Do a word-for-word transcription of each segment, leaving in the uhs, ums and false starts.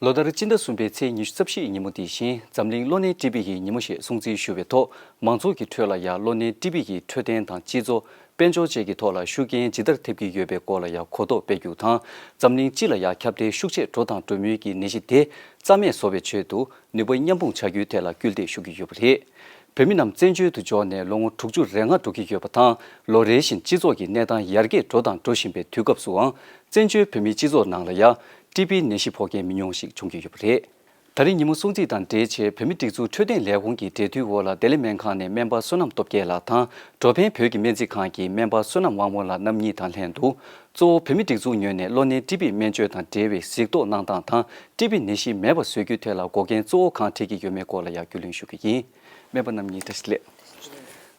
ལོ་ལྟར་སྤྱི་ཟླ་གསུམ་པའི་ཚེས་ཉི་ཤུ་རྩ་བཞིའི་ཉིན་མོ་འདི་བཞིན་འཛམ་གླིང་གློ་ནད་ཀྲི་བི་ཡི་ཉིན་མོ་ཞེས་སྲུང་བརྩི་ཞུ་བའི་ཐོག་མང་ཚོགས་ཀྱི་ཁྲོད་ལ་ཡང་གློ་ནད་ཀྲི་བི་ཡི་འཕྲོད་བསྟེན་དང་སྤྱི་ཚོགས་དཔལ་འབྱོར་བཅས་ཀྱི་ཐོག་ལ་ཤུགས་རྐྱེན་ཇི་ལྟར་ཐེབས་ཀྱི་ཡོད་པའི་སྐོར་ལ་ཡང་གོ་རྟོགས་སྤེལ་རྒྱུ་དང་། འཛམ་གླིང་སྤྱི་ལ་ཡང་ཁྱབ་གདལ་ཤུགས་ཆེ་འགྲོ་དང་འགྲོ་མུས་ཀྱི་ནད་གཞི་དེ་རྩ་མེད་བཟོ་བའི་ཆེད་དུ་ནུས་པ་མཉམ་སྤུངས་བྱ་རྒྱུའི་ཐད་ལ་སྐུལ་འདེད་ཞུ་གི་ཡོད་པ་རེད། བོད་མི་རྣམས་བཙན་བྱོལ་དུ་འབྱོར་ནས་ལོ་ངོ་དྲུག་ཅུ་རེ་ལྔ་འགྲོ་གི་ཡོད་པ་དང་། ལོ་རེ་བཞིན་སྤྱི་ཚོགས་ཀྱི་གནས་སྟངས་ཡར་རྒྱས་འགྲོ་དང་འགྲོ་བཞིན་པའི་དུས་སྐབས་སུའང་། བཙན་བྱོལ་བོད་མིའི་སྤྱི་ཚོགས་ནང་ལ་ཡང་ཀྲི་བི་ནད་གཞི་ཕོག་མཁན་མི་ཉུང་ཞིག་བྱུང་གི་ཡོད་པ་རེད། ད་རེས་ཉིན་མོ་སྲུང་བརྩི་དང་འབྲེལ་ཆེད་བོད་མིའི་སྒྲིག་འཛུགས་འཕྲོད་བསྟེན་ལས་ཁུངས་ཀྱི་འབྲེལ་མཐུད་འོག་ལ་བདེ་ལེགས་སྨན་ཁང་ནས་སྨན་པ་བསོད་ནམས་སྟོབས་རྒྱལ་ལགས་དང་། འགྲོ་ཕན་བོད་ཀྱི་སྨན་རྩིས་ཁང་གི་སྨན་པ་བསོད་ནམས་དབང་མོ་ལགས་རྣམ་གཉིས་དང་ལྷན་དུ། གཙོ་བོ་བོད་མིའི་སྒྲིག་འཛུགས་ངོས་ནས་གློ་ནད་ཀྲི་བི་སྨན་བཅོས་དང་འབྲེལ་བའི་གཟིགས་རྟོག་གནང་སྟངས་དང་། ཀྲི་བི་ནད་གཞི་མེད་པ་བཟོ་རྒྱུའི་ཐད་ལ་འགོག་རྐྱེན་གཙོ་བོ་གང་འཕྲད་ཀྱི་ཡོད་མེད་སྐོར་ལ་ཡང་རྒྱུས་ལོན་ཞུ་རྒྱུ་ཡིན། སྨན་པ་རྣམ་གཉིས་བཀྲ་ཤིས་བདེ་ལེགས།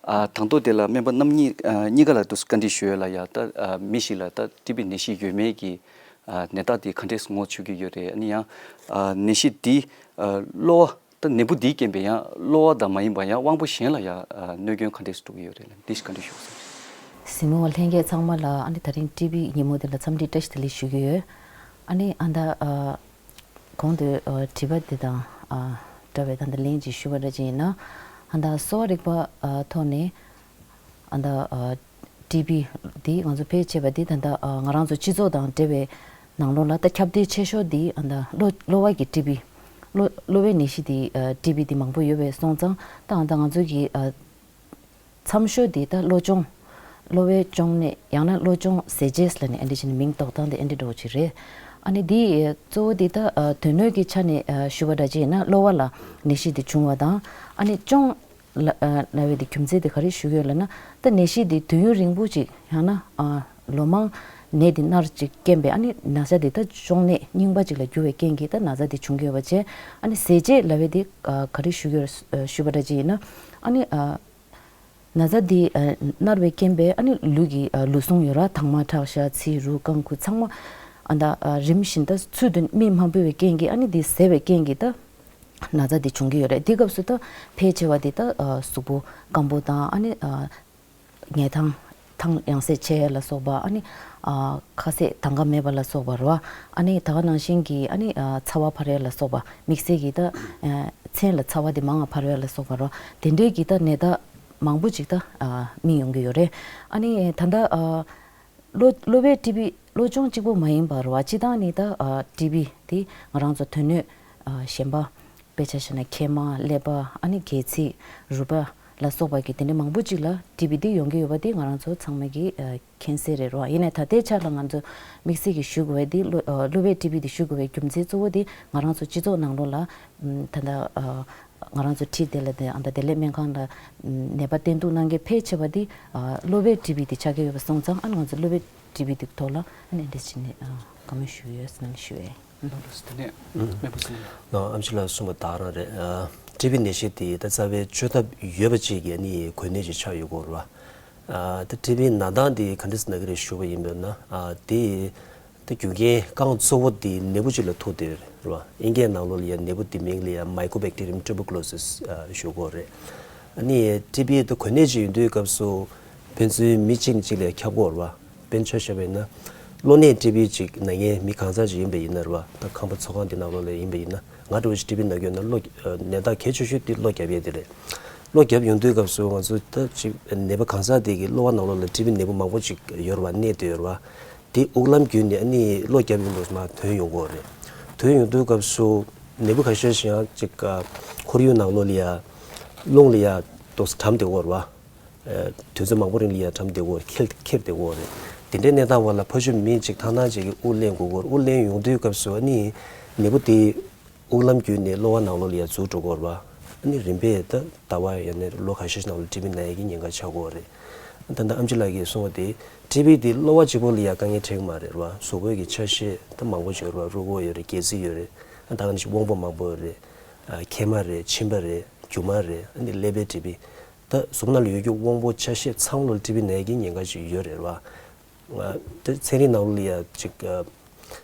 ཨ། དང་ཐོག་དེ་ལ་སྨན་པ་རྣམ་གཉིས། ཨ། གཉིས་ཀ་ལ་ཏོག་ཙམ་བཀའ་འདྲི་ཞུ་ཡས་ལ་ཡ། ད། ཨ། མི་ཞིག་ལ་ད་ཀྲི་བི་ནད་གཞི་ཡོད་མེད་ཀྱི། ཨ། ནད་རྟགས་དེ་ག་འདྲས་ངོ་ཆོད་ཀྱི་ཡོད་རེད། ཨ་ནི་ཡང་། ཨ། ནད་གཞི་འདི། ཨ། གློ་བ། ད་ནད་འབུ་འདིའི་རྐྱེན་པས་ཡང་གློ་བ་དང་མ་ཡིན་པ་ཡང་དབང་པོ་གཞན་ལ་ཡང་། ཨ། གནོད་སྐྱོན་ག་འདྲས་སུ་འགྲོ་གི་ཡོད་རེད་ལ། འདི་ཞིག་བཀའ་འདྲི་ཞུ་གི་ཡོད། གཟིགས་མོ་བ་ལྷན་རྒྱས་ཚང་མ་ལ་ཨ་ནི་ད་རིང་ཀྲི་བི་ཉིན་མོ་འདི་ལ་འཚམས་འདྲི་བཀྲ་ཤིས་བདེ་ལེགས་ཞུ་གི་ཡོད། ཨ་ནི་ཨ་ད། ཨ། གོང་དུ། ཨ། དྲི་བ་འདི་དང་། ཨ། འདྲ་བའི་ད་ལྟ་ལན་ཅིག་ཞུ་བ་འདྲ་ཅིག་ཡིན་ན། ཨ་ད་གསོ་བ་རིག་པ། ཨ། ཐོག་ནས། ཨ་ད། ཨ། ཀྲི་བི་འདི་ང་ཚོ་བེད་སྤྱད་པ་འདི་ད་ལྟ། ཨ། ང་རང་ཚོ་སྤྱི་ཚོགས་དང་འབྲེལ་བའི་ནང་ལོགས་ལ་ད་ཁྱབ་གདལ་ཆེ་ཤོས་འདི་ཨ་ད་གློ་གློ་བ་གི་ཀྲི་བི། གློ་གློ་བའི་ནད་གཞི་འདི། ཨ། ཀྲི་བི་འདི་མང་པོ་ཡོད་པའི་སོང་ཙང་ད་ཨ་ད་ང་ཚོ་གི། ཨ། མཚམས་ཤོས་འདི་ད་གློ་གཅོང་། གློ་བའི་གཅོང་ནད་ཡང་ན་གློ་གཅོང་ཟས་བཅད་ལབ་ནས་ཨ་འདྲ་བྱས་ནས་མིང་འདོགས་སྟངས་དེ་ཨ་འདྲ་འདྲ་བོ་ཅིག་རེད། ཨ་ནི་འདི་གཙོ་བོ་འདི་ད། ཨ། དོན་དངོས་ཀྱི་ཆ་ནས། ཨ། ཞུ་བ་འདྲ་ཅིག་ཡིན་ན་གློ་བ་ལ་ནད་གཞི་འདི་བྱུང་བ་དང་། ཨ་ནི་གཅོང་ལ། ཨ། ལབ་པའི་འདི་རྒྱུ་མཚན་འདི་ག་རེ་ཞུ་གི་ཡོད་ལབ་ན། ད་ནད་གཞི་འདི་དུས་ཡུན་རིང་པོ་ཅིག་ཡང་ན། ཨ། ལོ་མང་ནད་འདི་མནར་ཅིག་རྐྱེན་པས། ཨ་ནི་ན་ཚ་འདི་ད་གཅོང་ནད་རྙིང་པ་ཅིག་ལ་གྱུར་བའི་རྐྱེན་གྱིས་ད་ན་ཚ་འདི་བྱུང་གི་ཡོད་པ་བྱས། ཨ་ནི་ཟས་བཅད་ལབ་པའི་འདི། ཨ། ག་རེ་ཞུ་གི་ཡོད། ཨ། ཞུ་བ་འདྲ་ཅིག་ཡིན་ན། ཨ་ནི། ཨ། ན་ཚ་འདི། ཨ། མནར་བའི་རྐྱེན་པས་ཨ་ནི་ལུས་ཀྱི། ཨ། ལུས་ཟུངས་ཡོད་ར། དྭངས་མ་ཁྲག་ཤ་ཚིལ་རུ་རྐང་ཁུ་ཚང་མ། ཨ་ད། ཨ། རིམ་བཞིན་ད་ཚུལ་དུ་མི་མ་འཕོ་བའི་རྐྱེན་གྱིས་ཨ་ནི་འདི་ཟད་པའི་རྐྱེན་གྱིས་ད་ན་ཚ་འདི་བྱུང་གི་ཡོད་རེད། འདི་སྐབས་སུ་ད་ཕལ་ཆེ་བ་འདི་ད། ཨ། གཟུགས་པོ་སྐམ་པོ་དང་ཨ་ནི། ཨ། ངལ་ཐང་། ཐང་ཡང་སེ་ཆེ་ལ་སོགས་པ། ཨ་ནི། ཨ། ཁ་ཟས་དང་ག་མེད་པ་ལ་སོགས་པ་རེད་བ། ཨ་ནི་ད་ག་ནང་བཞིན་གྱི། ཨ་ནི། ཨ། ཚ་བ་འཕར་ཡ་ལ་སོགས་པ། དམིགས་བསལ་གྱི་ད། ཨ། མཚན་ལ་ཚ་བ་དེ་མང་ང་འཕར་ཡ་ལ་སོགས་པ་རེད་བ། དེ་འདྲའི་གི་ད་ནད་རྟགས་མང་པོ་ཅིག་ད། ཨ། སྨིན་ཡོང་གི་ཡོད་རེད། ཨ་ནི་ད་ལྟ། ཨ། གློ་གློ་བའི་ཀྲི་བི་གློ་གཅོང་གཅིག་པོ་མ་ཡིན་པ་རེད་བ། སྤྱིར་བཏང་ནི་ད། ཨ། ཀྲི་བི་དེ་ང་རང་ཚོ་དོན་སྣོད། ཨ། གཞན་པ། དཔེ་ཆ་བཞག་ན་མཁལ་མ། ཀླད་པ། ཨ་ནི་སྒལ་ཚིགས། རུས་པ་ལ་སོགས་པ་གི་དེ་འདྲ་མང་པོ་ཅིག་ལ་ཀྲི་བི་དེ་ཡོང་གི་ཡོད་པ་དེ་ང་རང་ཚོ་ཚང་མ་གི། ཨ། མཁྱེན་གསལ་རེད་རོ། ཡིན་ནའི་ད་ལྟའི་ཆ་ལ་ང་ཚོ་དམིགས་བསལ་གྱི་ཞུ་དགོས་པ་དེ་གློ་ཨ། གློ་བའི་ཀྲི་བི་དེ་ཞུ་དགོས་པའི་རྒྱུ་མཚན་གཙོ་བོ་དེ་ང་རང་ཚོ་སྤྱི་ཚོགས་ནང་ལོགས་ལ། ཨམ། ད་ལྟ། ཨ། ང་རང་ཚོ་ཁྲིད་དེ་ལ་དེ་ཨ་ད་བདེ་ལེགས་སྨན་ཁང་ལ། ཨམ། ནད་པ་བསྟེན་གཏུགས་གནང་མཁན་ཕལ་ཆེ་བ་དེ། ཨ། གློ་བའི་ཀྲི་བི་དེ་ཆགས་ཀྱི་ཡོད་པ་སོང་ཙང་། ཨ། ང་ཚོ་གློ་བའི་ཀྲི་བི་དེ་ཐོག་ལ་ཨ་ནི་འདི་བྱས་ནས། ཨ། བཀའ་མོལ་ཞུ་ཡོད་ཟེར་ནས་ཞུ་ཡས། ལགས་སོ། དེ་ནས་ཨུ། སྨན་པ་ཚེ་རིང་། ལགས། ཨེམ་ཆི་ལགས་གསུངས་པ་དེ་ག་རང་རེད། ཨ། ཀྲི་བི་ནད་གཞི་དེ་ད་རྩ་བའི་བཅོས་ཐབས་ཡོད་པ་ཅིག་གི་ཨ་ནི་གོ་གནས་ཅིག་ཆགས་ཡོད་སྐོར་རེད་བ། ཨ། ད་ཀྲི་བི་ན་སྟངས་དེ་ག་འདྲས་སེ་ན་གི་རེད་ཞུ་བ་ཡིན་པ་ན། ཨ། དེ་ད་རྒྱུ་རྐྱེན་རྐང་གཙོ་བོ་དེ་ནད་འབུ་ཅིག་ལ་ཐུག་བསྡད་ཡོད་རེད་བ། དབྱིན་སྐད་ནང་ལོགས་ལ་ཡ་ནད་འབུ་དེ་མིང་ལ་ཡ་Mycobacterium tuberculosis ཞུ་གོ་རེད། ཨ་ནི་ཀྲི་བི་དེ་གོ་གནས་ཅིག་ཡོང་དུས་སྐབས་སུ་ཕན་ཚུན་མི་གཅིག་ནས་གཅིག་ལ་ཁྱབ་ཀྱི་ཡོད་རེད་བ། དཔེར་ན་ཆ་བཞག་པ་ཡིན་ན། གློ་ནད་ཀྲི་བི་ཅིག་ན་མཁན་མི་གང་ཟག་ཅིག་ཡིན་པ་ཡིན་ན་རེད་བ། ད་ཁང་པ་ཚོགས་ཁང་དེ་ནང་ལོགས་ལ་ཡིན་པ་ཡིན་ན། ང་འདྲ་བོ་ཞིག་ཀྲི་བི་ན་གི་ཡོད་ན་གློ། ཨ། ནད་རྟགས་གལ་ཆེ་ཤོས་དེ་གློ་རྒྱབ་ཡས་དེ་རེད། གློ་རྒྱབ་ཡོང་དུས་སྐབས་སུ་ང་ཚོ་ད་ཅིག་ནད་པ་གང་ཟག་དེ་གི་གློ་བ་ནང་ལོགས་ལ་ཀྲི་བི་ནད་འབུ་མང་པོ་ཅིག་ཡོད་རེད་བ། གནས་བསྡད་ཡོད་རེད་བ། དེ་དབུགས་ལམ་བརྒྱུད་ནས་ཨ་ནི་གློ་རྒྱབ་ཡོང་དུས་མར་ཐོན་ཡོང་གི་ཡོད་རེད། ཐོན་ཡོང་དུས་སྐབས་སུ་ནད་འབུ་ཁ་ཤས་ཤིག་ཡང་ཅིག་ཁོར་ཡུག་ནང་ལོགས་ལ་ཡ། རླུང་ལ་ཡ་ཏོག་ཙམ་གྲམ་བསྡད་ཡོད་རེད་བ། ཨ། དུས་ཚོད་མང་པོ་རིང་ལ་ཡ་གྲམ་བསྡད་ཡོད་རེད། འཁྱེར་འཁྱེར་བསྡད་ཡོད་རེད། དེ་འདྲའི་གནས་སྟངས་འོག་ལ་ཕར་ཕྱོགས་མི་ཅིག་ཐང་ཐང་ཅིག་གིས་དབུགས་ལེན་དགོས་ཀྱི་ཡོད་རེད། དབུགས་ལེན་ཡོང་དུས་སྐབས་སུ་ཨ་ནི་ནད་འབུ་དེ་དབུགས་ལམ་བརྒྱུད་ནས་གློ་བ་ནང་ལོགས་ལ་ཡ་འཛུལ་འགྲོ་གི་ཡོད་རེད་བ། ཨ་ནི་རིམ་པས་ད་ཟླ་བ་ཡང་ན་ལོ་ཁ་ཤས་ནང་ལ་ཀྲི་བི་ན་ཡས་ཀྱི་ཉེན་ཁ་ཆགས་ཀྱི་ཡོད་རེད། ད་ལྟ་ཨེམ་ཆི་ལགས་ཀྱིས་གསུངས་པ་དེ་ཀྲི་བི་དེ་གློ་བ་གཅིག་པོ་ལ་ཡ་དཀའ་ངལ་འཕྲད་ཀྱི་མ་རེད་བ། གཟུགས་པོའི་གི་ཆ་ཤས་ད་མང་པོ་ཅིག་ཡོད་རེད་བ། རུས་ཁོག་ཡོད་རེད། སྒལ་ཚིགས་ཡོད་རེད། ད་ག་ནང་བཞིན་དབང་པོ་མང་པོ་ཡོད་རེད། ཨ། མཁལ་མ་རེད། མཆིན་པ་རེད། རྒྱུ་མ་རེད། ཨ་ནི་ཀླད་པའི་ཀྲི་བི། ད་གཟུགས་ནང་ལ་ཡོད་རྒྱུ་དབང་པོ་ཆ་ཤས་ཚང་མ་ལ་ཀྲི་བི་ན་ཡས་ཀྱི་ཉེན་ཁ་ཅིག་ཡོད་རེད་བ། ཨ། དེ་ཚན་རིག་ནང་ལོགས་ལ་ཡ་ཅིག་ཨ།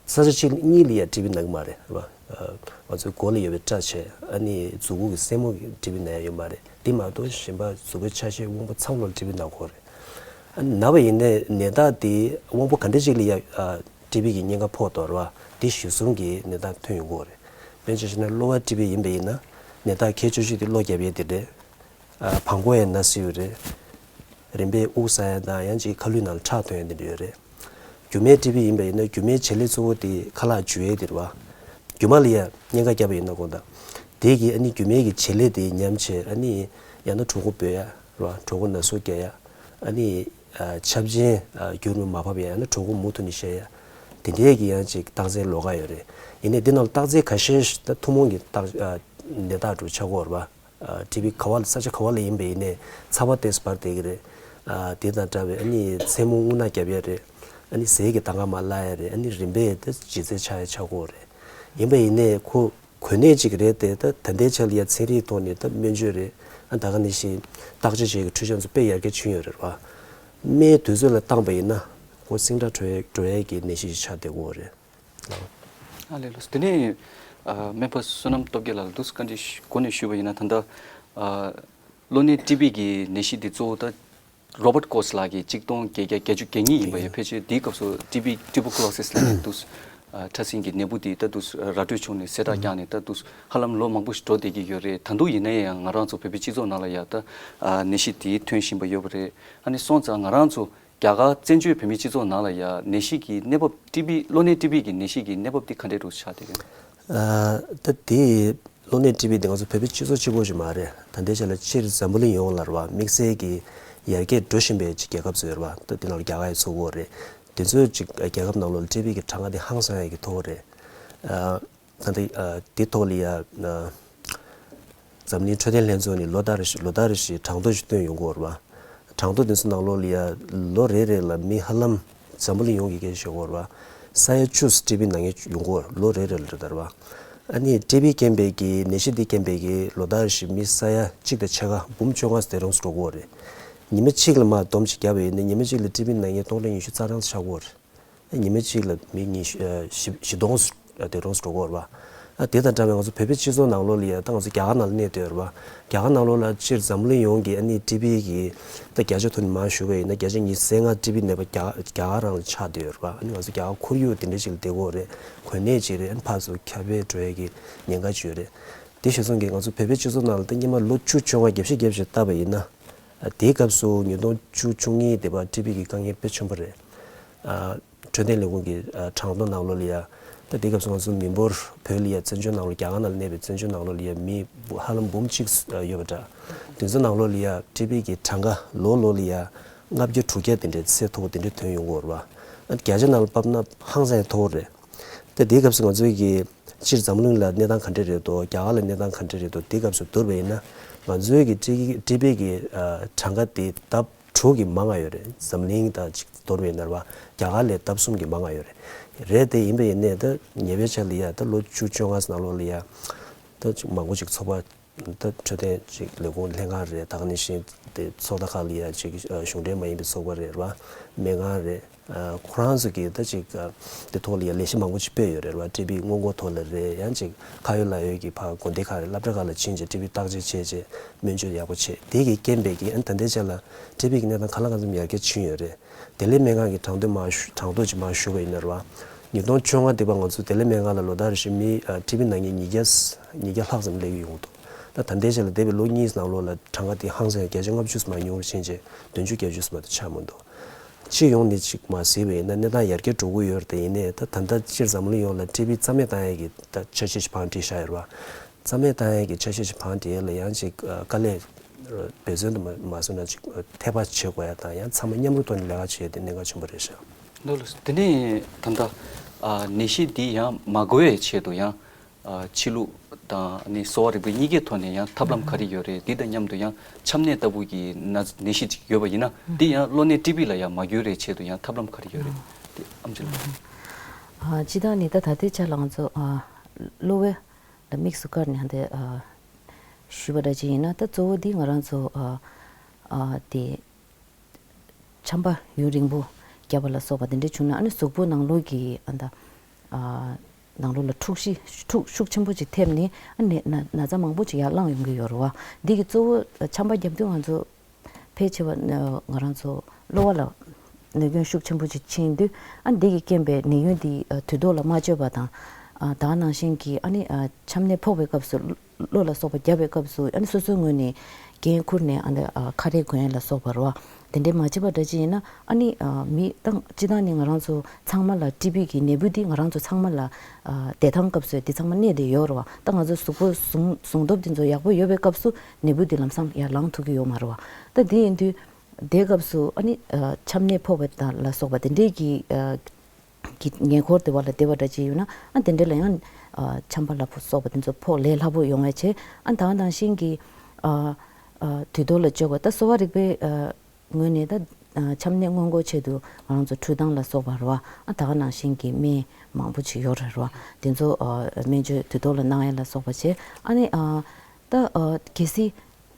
ས་ཆ་གཅིག་གཉིས་ལ་ཡ་ཀྲི་བི་ན་གི་མ་རེད་བ། ཨ། ང་ཚོའི་མགོ་ལ་ཡོད་པའི་སྐྲ་བྱས། ཨ་ནི་མཛུབ་གུ་གི་སེན་མོ་གི་ཀྲི་བི་ན་ཡ་ཡོད་མ་རེད། དེ་མ་གཏོགས་གཞན་པ་གཟུགས་པོའི་ཆ་ཤས་དབང་པོ་ཚང་མ་ལ་ཀྲི་བི་ན་གི་ཡོད་རེད། ཨ། ན་བ་ཡིན་ནའི་ནད་རྟགས་དེ་དབང་པོ་ག་འདྲ་ཅིག་ལ་ཡ། ཨ། ཀྲི་བི་གི་ཉེན་ཁ་ཕོག་དོ་རེད་བ། དེ་གཞིར་བཟུང་གི་ནད་རྟགས་ཐོན་ཡོང་གི་ཡོད་རེད། དཔེར་ན་ཆ་བཞག་ན་གློ་བ་ཊི་བི་ཡིན་པ་ཡིན་ན་ནད་རྟགས་གལ་ཆེ་ཤོས་དེ་གློ་རྒྱབ་ཡས་དེ་རེད། ཨ་བྲང་ཁོག་ཡང་ན་སྲིད་ཡོད་རེད། རིམ་པས་དབུགས་ཟ་ཡ་དང་ཡང་ཅིག་ཁ་ལུད་ནང་ལ་ཁྲག་ཐོན་ཡ་དེ་འདྲ་ཡོད་རེད། རྒྱུ་མའི་ཊི་བི་ཡིན་པ་ཡིན་ན་རྒྱུ་མའི་བྱེད་ལས་གཙོ་བོ་དེ་ཁ་ལག་འཇུ་ཡས་དེ་རེད་བ། རྒྱུ་མ་ལ་ཡ་གཉན་ཁ་བརྒྱབ་པ་ཡིན་ན་དགོངས་དག་དེ་གི་ཨ་ནི་རྒྱུ་མའི་གི་བྱེད་ལས་དེ་ཉམས་བྱས་ཨ་ནི་ཡང་ན་གྲོད་ཁོག་སྦོས་ཡ་རེད་བ། གྲོད་ཁོག་ན་ཟུག་རྒྱག་ཡ། ཨ་ནི་ཨ་ཆབ་ཆེན་ཨ་རྒྱུན་མ་བབས་ཡ་ཡང་ན་གྲོད་ཁོག་མུ་མཐུད་ནས་བཤལ་ཡ། དེ་འདྲའི་གི་ཡང་ཅིག་རྟགས་མཚན་ལོགས་ཀ་ཡོད་རེད། ཡིན་ནའི་འདི་ནང་ལ་རྟགས་མཚན་ཁ་ཤས་ཤིག་ད་ཐུན་མོང་གི་རྟགས་ཨ་ནད་རྟགས་འདྲ་ཆགས་ཀྱི་ཡོད་རེད་བ། ཨ་ཊི་བི་ག་བ་ལ་ས་ཆ་ག་བ་ལ་ཡིན་པ་ཡིན་ནའི་ཚ་བ་ཏོག་ཙམ་འབར་བསྡད་ཀྱི་རེད། ཨ་དེ་དང་འདྲ་བའི་ཨ་ནི་མཚན་མོ་རྔུལ་ནག་རྒྱབ་ཡ་རེད། ཨ་ནི་ཟས་ཀྱི་དང་ག་མ་བརླག་ཡ་རེད། ཨ་ནི་རིམ་པས་ད་ལྗིད་ཚད་ཆག་ཡ་ཆགས་ཀྱི་ཡོད་རེད། ཡིན་པ་ཡིན་ནའི་ཁོ་གོ་གནས་ཅིག་རེད་དེ། ད་ད་ལྟའི་ཆ་ལ་ཡ་ཚན་རིག་ཐོག་ནས་ད་སྨན་བཅོས་རེད། ཨ་ད་ག་ནང་བཞིན་བརྟག་དཔྱད་བྱེད་ཀྱི་འཕྲུལ་ཆས་ཚོ་དཔེ་ཡར་རྒྱས་ཕྱིན་ཡོད་རེད་བ། སྨན་དུས་ཚོད་ལ་བཏང་པ་ཡིན་ན་ཁོ་ཟིང་དྲག་འགྲོ་ཡ་འགྲོ་ཡ་གི་ནད་གཞི་ཞིག་ཆགས་བསྡད་ཀྱི་ཡོད་རེད། ཨ་ལས་ལགས་སོ། དེ་ནས་ཨ་སྨན་པ་བསོད་ནམས་སྟོབས་རྒྱལ་ལགས་ལ་འདུག་སེ་བཀའ་འདྲི་ཞུ་འགོ་ནས་ཞུས་པ་ཡིན་ན། ད་ལྟ་ཨ་གློ་ནད་ཊི་བི་གི་ནད་གཞི་འདི་གཙོ་བོ་ད་རོ་བརྟ་ཀོགས་ལགས་ཀྱིས་གཅིག་སྟོང་བརྒྱད་བརྒྱ་བརྒྱད་ཅུ་གྱ་གཉིས་ཡིན་པ་ཡོད། ཕལ་ཆེར་དེའི་སྐབས་སུ་ཊི་བི་ཊུ་བར་ཀུ་ལོ་སིས་ལབ་ནས་འདུག་སེ་ཨ་ཕྲ་སྲིན་གྱི་ནད་འབུ་དེ་ད་འདུག་སེ་ར་སྤྲོད་བྱུང་ནས་ཟས་དྲག་བརྒྱབ་ནས་ད་འདུག་སེ་ཧ་ལམ་ལོ་མང་པོ་ཞིག་འགྲོ་བསྡད་ཀྱི་ཡོད་རེད། ད་དུང་ཡིན་ན་ཡང་ང་རང་ཚོ་བོད་པའི་སྤྱི་ཚོགས་ནང་ལ་ཡ་ད་ཨ་ནད་གཞི་དེ་ཐོན་བཞིན་པ་ཡོད་པ་རེད། ཨ་ནི་སོང་ཙང་ང་རང་ཚོ་རྒྱ་གར་བཙན་བྱོལ་བོད་མིའི་སྤྱི་ཚོགས་ནང་ལ་ཡ་ནད་གཞི་གི་གནས་བབ་ཊི་བི་གློ་ནད་ཊི་བི་གི་ནད་གཞི་གི་གནས་བབ་དེ་ག་འདྲས་འདྲ་ཆགས་བསྡད་ཀྱི་ཡོད། ཨ་ད་དེ་གློ་ནད་ཊི་བི་དེ་ང་ཚོ་བོད་པའི་སྤྱི་ཚོགས་གཅིག་པོ་ཞིག་མ་རེད། ད་ལྟའི་ཆ་ལ་སྤྱིར་འཛམ་བུ་གླིང་ཡོངས་ལ་རེད་བ། དམིགས་བསལ་གྱི་ཡར་རྒྱས་འགྲོ་བཞིན་པའི་ཅིག་རྒྱལ་ཁབ་ཚོ་ཡོད་རེད་བ། ད་དེ་ནང་ལ་རྒྱ་གར་ཡང་ཚུད་ཀྱི་ཡོད་རེད། དེ་ཚོའི་ཅིག་རྒྱལ་ཁབ་ནང་ལོགས་ལ་ཊི་བི་གི་གྲངས་ཀ་དེ་ཧང་སང་ཡ་གི་མཐོ་བོ་རེད། ཨ། ད་ལྟ་ཨ་དེ་ཐོག་ལ་ཡ་ཨ་འཛམ་གླིང་འཕྲོད་བསྟེན་ལྷན་ཚོགས་ནས་ལོ་ལྟར་རེ་བཞིན་ལོ་ལྟར་རེ་བཞིན་གྲངས་ཐོ་ཞིག་བཏོན་ཡོང་གི་ཡོད་རེད་བ། གྲངས་ཐོ་དེ་ཚོ་ནང་ལོགས་ལ་ཡ་ལོ་རེ་རེ་ལ་མི་ཧ་ལམ་འཛམ་བུ་གླིང་ཡོངས་ཀྱི་སྐད་ཆ་བཤད་ཀྱི་ཡོད་རེད་བ། ས་ཡ་བཅུ་ཊི་བི་ན་མཁན་ཡོང་གི་ཡོད་རེད། ལོ་རེ་རེ་ལ་རེད་ད་རེད་བ། ཨ་ནི་ཊི་བི་རྐྱེན་པས་ཀྱི་ནད་གཞི་འདི་རྐྱེན་པས་ཀྱི་ལོ་ལྟར་རེ་བཞིན་མི་ས་ཡ་གཅིག་དང་ཕྱེད་ཀ་འབུམ་བཅོ་ལྔ་ཙམ་དེ་རིང་འགྲོ་གི་ཡོད་རེད། ཉི་མ་གཅིག་ལ་མར་སྡོམ་ཅིག་བརྒྱབ་པ་ཡིན་ན་ཉི་མ་གཅིག་ལ་ཊི་བི་ན་མཁན་སྟོང་ཕྲག་ཉི་ཤུ་རྩ་གྲངས་ཆགས་ཀྱི་ཡོད་རེད། ཉི་མ་གཅིག་ལ་མི་ཉི་ཤུ་ཨ་བཞི་བཞི་སྟོང་དེ་རིང་འགྲོ་གི་ཡོད་རེད་བ། ཨ་དེ་དང་འདྲ་བའི་ང་ཚོ་བོད་པའི་སྤྱི་ཚོགས་ནང་ལོགས་ལ་ཡ་ད་ང་ཚོ་རྒྱ་གར་ནང་ལ་གནས་བསྡད་ཡོད་རེད་བ། རྒྱ་གར་ནང་ལོགས་ལ་སྤྱིར་འཛམ་གླིང་ཡོངས་ཀྱི་ཨ་ནི་ཊི་བི་གི་ད་བརྒྱ་ཆ་ཐོག་ནས་མར་ཞུ་བ་ཡིན་ན་བརྒྱ་ཆ་ཉི་ཤུ་རྩ་ལྔ་ཊི་བི་ནད་པ་རྒྱ་རྒྱ་གར་རང་ལ་ཆགས་བསྡད་ཡོད་རེད་བ། ཨ་ནི་ང་ཚོ་རྒྱ་གར་ཁོར་ཡུག་དེ་འདྲ་ཞིག་ལ་བསྡད་ཀྱི་ཡོད་རེད། གོ་གནས་ཅིག་རེད། ཨ་ནི་ཕར་ཚུར་ཁྱབ་སྤེལ་འགྲོ་ཡ་གི་ཉེན་ཁ་ཅིག་ཡོད་རེད། དེ་གཞིར་བཟུང་གིས་ང་ཚོ་བོད་པའི་སྤྱི་ཚོགས་ནང་ལ་ད་སྔོན་མ་ལོ་བཅུ་བཅོ་ལྔ་བརྒྱད་ཅུ་བརྒྱད་ཅུ་བལྟས་པ་ཡིན་ན། ཨ་དེའི་སྐབས་སུ་ཉིས་སྟོང་བཅུ་བཅུ་གཉིས་དེ་བར་ཊི་བི་གི་དཀའ་ངལ་དཔེ་ཆེན་པོ་རེད། ཨ་འཕྲོད་བསྟེན་ལས་ཁུངས་ཀྱི་ཨ་གྲངས་ཐོ་ནང་ལོགས་ལ་ཡ། ད་དེའི་སྐབས་སུ་ང་ཚོ་མི་འབོར་བོད་ལ་ཡ་བཙན་བྱོལ་ནང་ལོགས་རྒྱ་གར་ནང་ལ་གནས་པའི་བཙན་བྱོལ་ནང་ལོགས་ལ་ཡ་མི་ཧ་ལམ་འབུམ་གཅིག་ཡོད་པ་འདྲ། དེ་ཚོ་ནང་ལོགས་ལ་ཡ་ཊི་བི་གི་གྲངས་ཀ་ལོ་ལོ་ལ་ཡ་ལྔ་བརྒྱ་དྲུག་བརྒྱ་དེ་འདྲའི་ཚད་མཐོ་པོ་དེ་འདྲའི་ཐོན་ཡོང་གི་ཡོད་རེད་བ། ཨ་བརྒྱ་ཆ་ནང་ལ་ཕབ་ན་ཧང་སང་ཡང་མཐོ་པོ་རེད། ད་དེའི་སྐབས་སུ་ང་ཚོའི་གི་སྤྱིར་འཛམ་གླིང་ལ་གནས་སྟངས་ག་འདྲ་རེད་འདུག་རྒྱ་གར་ལ་གནས་སྟངས་ག་འདྲ་རེད་འདུག་དེའི་སྐབས་སུ་བསྡུར་བ་ཡིན་ན་ང་ཚོའི་གི་ཊི་ཊི་བི་གི་ཨ་གྲངས་ཀ་དེ་ལྡབ་དྲུག་གི་མང་ང་ཡོད་རེད། འཛམ་གླིང་དང་ཅིག་བསྡུར་བ་ཡིན་ན་རེད་བ། རྒྱ་གར་ལས་ལྡབ་གསུམ་གྱི་མང་ང་ཡོད་རེད། རེད་དེ་ཡིན་པ་ཡིན་ནའི་ད་ཉེ་བའི་ཆར་ལ་ཡ་ད་ལོ་བཅུ་བཅོ་ལྔ་ནང་ལོགས་ལ་ཡ་ད་ཅིག་མང་པོ་ཅིག་ཚོགས་པ་ད་འཕྲོད་བསྟེན་ཅིག་ལས་ཁུངས་ལྷན་ཁང་རེད། ད་ག་ནང་བཞིན་དེ་ཚོགས་སྡེ་ཁག་ལ་ཡ་ཅིག་ཨ་གཞུང་འབྲེལ་མ་ཡིན་པའི་ཚོགས་པ་རེད་བ། སྨན་ཁང་རེད། ཨ་ཁོ་རང་ཚོ་གིས་ད་ཅིག་ཨ་དེ་ཐོག་ལ་ཡ་ལས་གཞི་མང་པོ་ཅིག་སྤེལ་ཡོད་རེད་བ། ཊི་བི་སྔོན་འགོག་ཐོག་ལ་རེད། ཡང་ཅིག་ཁ་ཡོད་ལག་ཡོད་ཀྱི་ཕར་དགོན་སྡེ་ཁག་རེད། སློབ་གྲྭ་ཁག་ལ་ཕྱིན་བྱས་ཊི་བི་བརྟག་དཔྱད་བྱས་བྱས་སྨན་བཅོས་ཡག་པོ་བྱས། དེ་གི་རྐྱེན་པས་ཀྱི་ཨ་ནི་ད་ལྟའི་ཆ་ལ་ཊི་བི་གི་གནས་སྟངས་གང་ལ་གང་འཚམ་ཡར་རྒྱས་ཕྱིན་ཡོད་རེད། བདེ་ལེགས་སྨན་ཁང་གི་གྲངས་ཐོ་མར་ཞུ་གྲངས་ཐོ་ཅིག་མར་ཞུ་བ་ཡིན་ན་རེད་བ། ཉིས་སྟོང་བཅོ་ལྔ་དེ་བར་ང་ཚོ་བདེ་ལེགས་སྨན་ཁང་ལ་ལོ་ལྟར་རེ་བཞིན་མི་ཨ་ཊི་བི་ན་མཁན་ཉིས་བརྒྱ་ཉིས་བརྒྱ་ལྷག་ཙམ་སླེབས་ཀྱི་ཡོང་འདུག་ད་ད་ལྟའི་ཆ་ལ་འདས་པའི་ལོ་གཉིས་ནང་ལོགས་ལ་གྲངས་ཀ་དེ་ཧང་སང་བརྒྱ་ཆ་ལྔ་བཅུ་ཙམ་མར་ཉུང་རུ་ཕྱིན་བྱས་བདུན་ཅུ་བརྒྱད་ཅུ་ཙམ་མ་གཏོགས་ཆགས་མི་འདུག་སྤྱི་ཡོངས་ནས་ཅིག་མར་གཟིགས་པ་ཡིན་ན་གནས་སྟངས་ཡར་རྒྱས་འགྲོ་གི་ཡོད་རེད། དེ་ཡིན་ནའི་ད་ད་ལྟ་སྤྱིར་འཛམ་གླིང་ཡོངས་ལ་ཊི་བི་རྩ་མེད་བཏང་ཡས་ཀྱི་ད་འཆར་གཞི་ཞིག་བང་སྒྲིག་བཞག་ཡོད་རེད་བ། རྩ་མེད་བཏང་ཡས་ཀྱི་འཆར་གཞི་ཞིག་བང་སྒྲིག་ཡས་ལ་ཡང་ཅིག་ཨ་དཀའ་ལས་འབད་བརྩོན་དུ་མ་མ་བཟོས་ན་ཅིག་ཨ་ཐད་པ་བྱེད་དགོས་ཡ་དང་ཡང་ཚང་མ་མཉམ་རུབ་ཐོག་ནས་ལས་ཀ་བྱེད་ཡས་དེ་གནད་འགག་ཆེན་པོ་རེད་ཤག་འདུག་ལགས་སོ། དེ་ནས་ད་ལྟ་ཨ་ནད་གཞི་འདི་ཡང་མ་འགོས་ཡས་ཆེད་དུ་ཡང་ཨ་ཕྱི་ལུགས་དང་ནི་གསོ་བ་རིག་པའི་གཉིས་ཀའི་ཐོག་ནས་ཡང་ཐབས་ལམ་ག་རེ་ཡོད་རེད། འདི་དང་མཉམ་དུ་ཡང་ཆམ་ནད་ལྟ་བུ་གི་ན་ནད་གཞི་ཅིག་ཡོད་པ་ཡིན་ན་འདི་ཡང་གློ་ནད་ཊི་བི་ལ་ཡང་མ་འགྱུར་རེད་ཆེད་དུ་ཡང་ཐབས་ལམ་ག་རེ་ཡོད་རེད། དེ་ཨེམ་ཆི་ལགས། ཨ་སྤྱིར་བཏང་ནི་ད་ད་ལྟའི་ཆ་ལ་ང་ཚོ་ཨ་གློ་བའི་ད་དམིགས་སུ་བཀར་ནས་ཧ་འདི་ཨ་ཞུས་པ་འདྲ་ཅིག་ཡིན་ན་ད་གཙོ་བོ་འདི་ང་རང་ཚོ་ཨ་ཨ་དེ་ཆམ་པ་ཡུན་རིང་པོ་བརྒྱབ་པ་ལ་སོགས་པ་དེ་འདྲ་བྱུང་ན་ཨ་ནི་གཟུགས་པོ་ནང་ལོགས་ཀྱི་ཨ་ད་ཨ་ནང་ལོགས་ལ་འཁྲུག་གཞི་འཁྲུག་ཤུགས་ཆེན་པོ་ཅིག་ཐེབས་ནས་ཨ་ནི་ན་ན་ཚ་མང་པོ་ཅིག་ཡར་ལངས་ཡོང་གི་ཡོད་རེད་བ། འདི་གི་གཙོ་བོ་ཆམ་པ་བརྒྱབ་དུས་ང་ཚོ་ཕལ་ཆེ་བ་ང་རང་ཚོ་གློ་བ་ལ་ནད་སྐྱོན་ཤུགས་ཆེན་པོ་ཅིག་ཕྱིན་དུས་ཨ་ནི་འདི་གི་རྐྱེན་པས་ནད་ཡུན་འདི་དུས་ཐོག་ལ་མ་བཅོས་པ་དང་ ཨ་ད་ག་ནང་བཞིན་གྱི་ཨ་ནི་ཨ་ཆམ་ནད་ཕོག་པའི་སྐབས་སུ། གློ་ལ་སོགས་པ་བརྒྱབ་པའི་སྐབས་སུ་ཨ་ནི་སོ་སོའི་ངོས་ནས་འགན་འཁུར་ནས་ཨ་ནི་ཨ་ཁ་རས་གོན་ཡ་ལ་སོགས་པ་རེད་བ། དེ་འདྲའི་མ་བྱས་པ་འདྲ་ཅིག་ཡིན་ན་ཨ་ནི་ཨ་མི་ད་སྤྱིར་བཏང་ནི་ང་རང་ཚོ་ཚང་མ་ལ་ཊི་བི་གི་ནད་འབུ་འདི་ང་རང་ཚོ་ཚང་མ་ལ་ཨ་བདེ་ཐང་སྐབས་སུ་འདི་ཚང་མ་གནས་བསྡད་ཡོད་རེད་བ། ད་ང་ཚོ་གཟུགས་པོ་ཟུངས་ཟུངས་སྟོབས་འདི་ཚོ་ཡག་པོ་ཡོད་པའི་སྐབས་སུ་ནད་འབུ་འདི་ལམ་སང་ཡར་ལངས་ཐུབ་ཀྱི་ཡོད་མ་རེད་བ། ད་འདི་ཡིན་དུས་དེའི་སྐབས་སུ་ཨ་ནི་ཨ་ཆམ་ནད་ཕོག་པ་དང་ལ་སོགས་པ་དེ་འདྲའི་གི་ཨ་གི་ཉེ་འཁོར་དེ་བ་ལ་བསྡད་པ་འདྲ་ཅིག་ཡོད་ན་ཨ་དེ་འདྲ་ལ་ཡང་ཨ་ཆམ་པ་ལ་ཕོག་སོགས་པ་དེ་ཚོ་ཕོག་ལས་སླ་པོ་ཡོང་བའི་ཆེད་ཨ་ད་ག་ནང་བཞིན་གྱི་ཨ་ཨ་དུས་ཐོག་ལ་བཅོས་དགོས། ད་གསོ་བ་རིག་པའི་ཨ་ངོས་ནས་ད་ཨ་ཆམ་ནད་སྔོན་འགོག་ཆེད་དུ་ང་རང་ཚོ་འཕྲུལ་ཐང་ལ་སོགས་པ་རེད་བ། ཨ་ད་ག་ནང་བཞིན་གྱི་སྨན་མང་པོ་ཅིག་ཡོད་རེད་བ། དེ་ཚོ་ཨ་སྨན་བཅོས་དུས་ཐོག་ལ་གནང་ཡ་ལ་སོགས་པ་བྱས། ཨ་ནི་ཨ་ད་ཨ་གལ་སྲིད་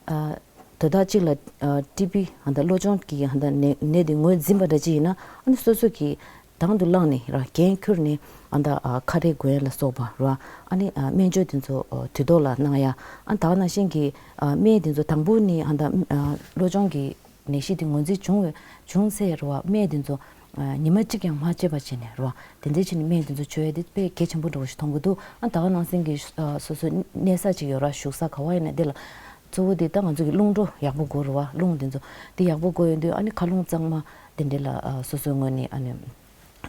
ཨ་དོ་བདག་ཅིག་ལ་ཨ་ཊི་བི་ཧ་ད་གློ་གཅོང་གི་ཧ་ད་ནད་ནད་དེ་ངོས་འཛིན་པ་འདྲ་ཅིག་ཡིན་ན་ཨ་ནི་སོ་སོ་གི་དང་དུ་བླངས་ནས་ར་འགན་འཁུར་ནས་ཨ་ད་ཨ་ཁ་རས་གོན་ཡ་ལ་སོགས་པ་ར། ཨ་ནི་ཨ་སྨན་བཅོས་དེ་ཚོ་ཨ་དུས་ཐོག་ལ་གནང་ཡ། ཨ་ད་ག་ནང་བཞིན་གྱི་ཨ་སྨན་དེ་ཚོ་དང་པོ་ནི་ཨ་ད་ཨ་གློ་གཅོང་གི་ནད་གཞི་དེ་ངོས་འཛིན་བྱུང་བའི་བྱུང་ཚེ་ར་བ་སྨན་དེ་ཚོ་ཨ་ཉི་མ་གཅིག་ཀྱང་མ་བརྗེད་པ་བྱས་ནས་ར་བ། དེ་འདྲའི་བྱས་ནས་སྨན་དེ་ཚོ་མཆོད་ཡ་དེ་དཔེ་གལ་ཆེན་པོ་འདྲ་བོ་ཞིག་མཐོང་གི་འདུག་ཨ་ད་ག་ནང་བཞིན་གྱི་ཨ་སོ་སོའི་གནས་ས་ཅིག་ཡོད་ར། བཞུགས་ས་ག་བ་ཡིན་ན་དེ་ལ་གཙོ་བོ་དེ་ད་ང་ཚོ་གི་རླུང་འགྲོ་ཡག་པོ་དགོས་རེད་བ། རླུང་དེ་ཚོ་དེ་ཡག་པོ་དགོས་ཡོང་དུས་ཨ་ནི་མཁའ་རླུང་གཙང་མ་དེ་འདྲ་ལ་ཨ་སོ་སོའི་ངོས་ནས་ཨ་ནི་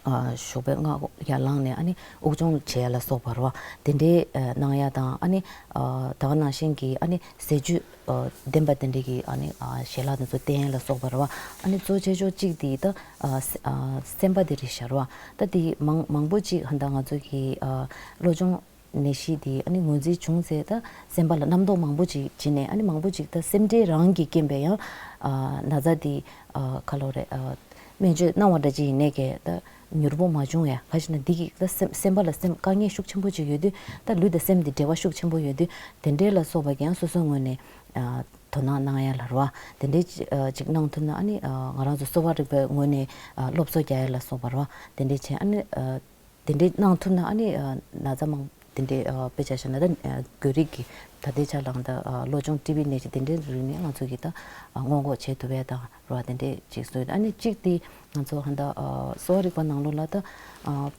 ཨ་ཞོགས་པའི་སྔ་ཡར་ལངས་ནས་ཨ་ནི་དབུགས་སྦྱོང་བྱེད་ཡ་ལ་སོགས་པ་རེད་བ། དེ་འདྲའི་ཨ་གནང་ཡ་དང་ཨ་ནི་ཨ་ད་ག་ནང་བཞིན་གྱི་ཨ་ནི་ཟས་བཅུད་ཨ་ལྡན་པ་དེ་འདྲའི་གི་ཨ་ནི་ཨ་ཞལ་ལག་དེ་ཚོ་བསྟེན་ཡ་ལ་སོགས་པ་རེད་བ། ཨ་ནི་གཙོ་ཆེ་ཤོས་གཅིག་དེ་ད་ཨ་སེ་ཨ་སེམས་པ་དེ་རེད་ཤག་རེད་བ། ད་དེ་མང་མང་པོ་ཅིག་ཧ་ད་ང་ཚོ་གི་ཨ་གློ་གཅོང་ནད་གཞི་དེ་ཨ་ནི་ངོས་འཛིན་བྱུང་ཚེ་ད་སེམས་པ་ལ་རྣམ་རྟོག་མང་པོ་ཅིག་བྱིན་ནས་ཨ་ནི་མང་པོ་ཅིག་ད་སེམས་ཁྲལ་རང་གི་རྐྱེན་པས་ཡང་ཨ་ན་ཚ་དེ་ཨ་ག་ལོ་རེད་ཨ་སྨན་བཅོས་གནང་བ་འདྲ་ཅིག་ཡིན་ནའི་གི་ད་མྱུར་པོ་མ་བྱུང་ཡ། ག་ཞིག་ན་འདི་གི་ད་སེམས་སེམས་པ་ལ་སེམས་དཀའ་ངལ་ཤུགས་ཆེན་པོ་ཅིག་ཡོད་དུས། ད་ལུས་དང་སེམས་དེ་འབྲེལ་བ་ཤུགས་ཆེན་པོ་ཡོད་དུས། དེ་འདྲའི་ལ་སོགས་པ་ཀྱང་སོ་སོའི་ངོས་ནས་ཨ་དོ་སྣང་གནང་ཡ་ལ་རེད་བ། དེ་འདྲའི་ཅི་ཨ་ཅིག་གནང་ཐུབ་ན་ཨ་ནི་ཨ་ང་རང་ཚོ་གསོ་བ་རིག་པའི་ངོས་ནས་ཨ་སློབ་གསོ་རྒྱག་ཡ་ལ་སོགས་པ་རེད་བ། དེ་འདྲའི་བྱས་ཨ་ནི་ཨ་དེ་འདྲའི་གནང་ཐུབ་ན་ཨ་ནི་ཨ་ན་ཚ་མང་དེ་འདྲའི་ཨ་དཔེ་ཆ་བཞག་ན་ད་ཨ་འགོས་རིགས་ཀྱི་ད་ལྟའི་ཆ་ལ་ད་ཨ་གློ་གཅོང་ཊི་བི་ནད་ཀྱི་དེ་འདྲའི་རིགས་ནས་ང་ཚོ་གི་ད་ཨ་སྔོན་འགོག་བྱེད་ཐུབ་ཡ་དང་རེད་བ། དེ་འདྲའི་ཅིག་བཟོས། ཨ་ནི་གཅིག་དེ་ང་ཚོ་ཧ་ད་ཨ་གསོ་བ་རིག་པ་ནང་ལོགས་ལ་ད་ཨ་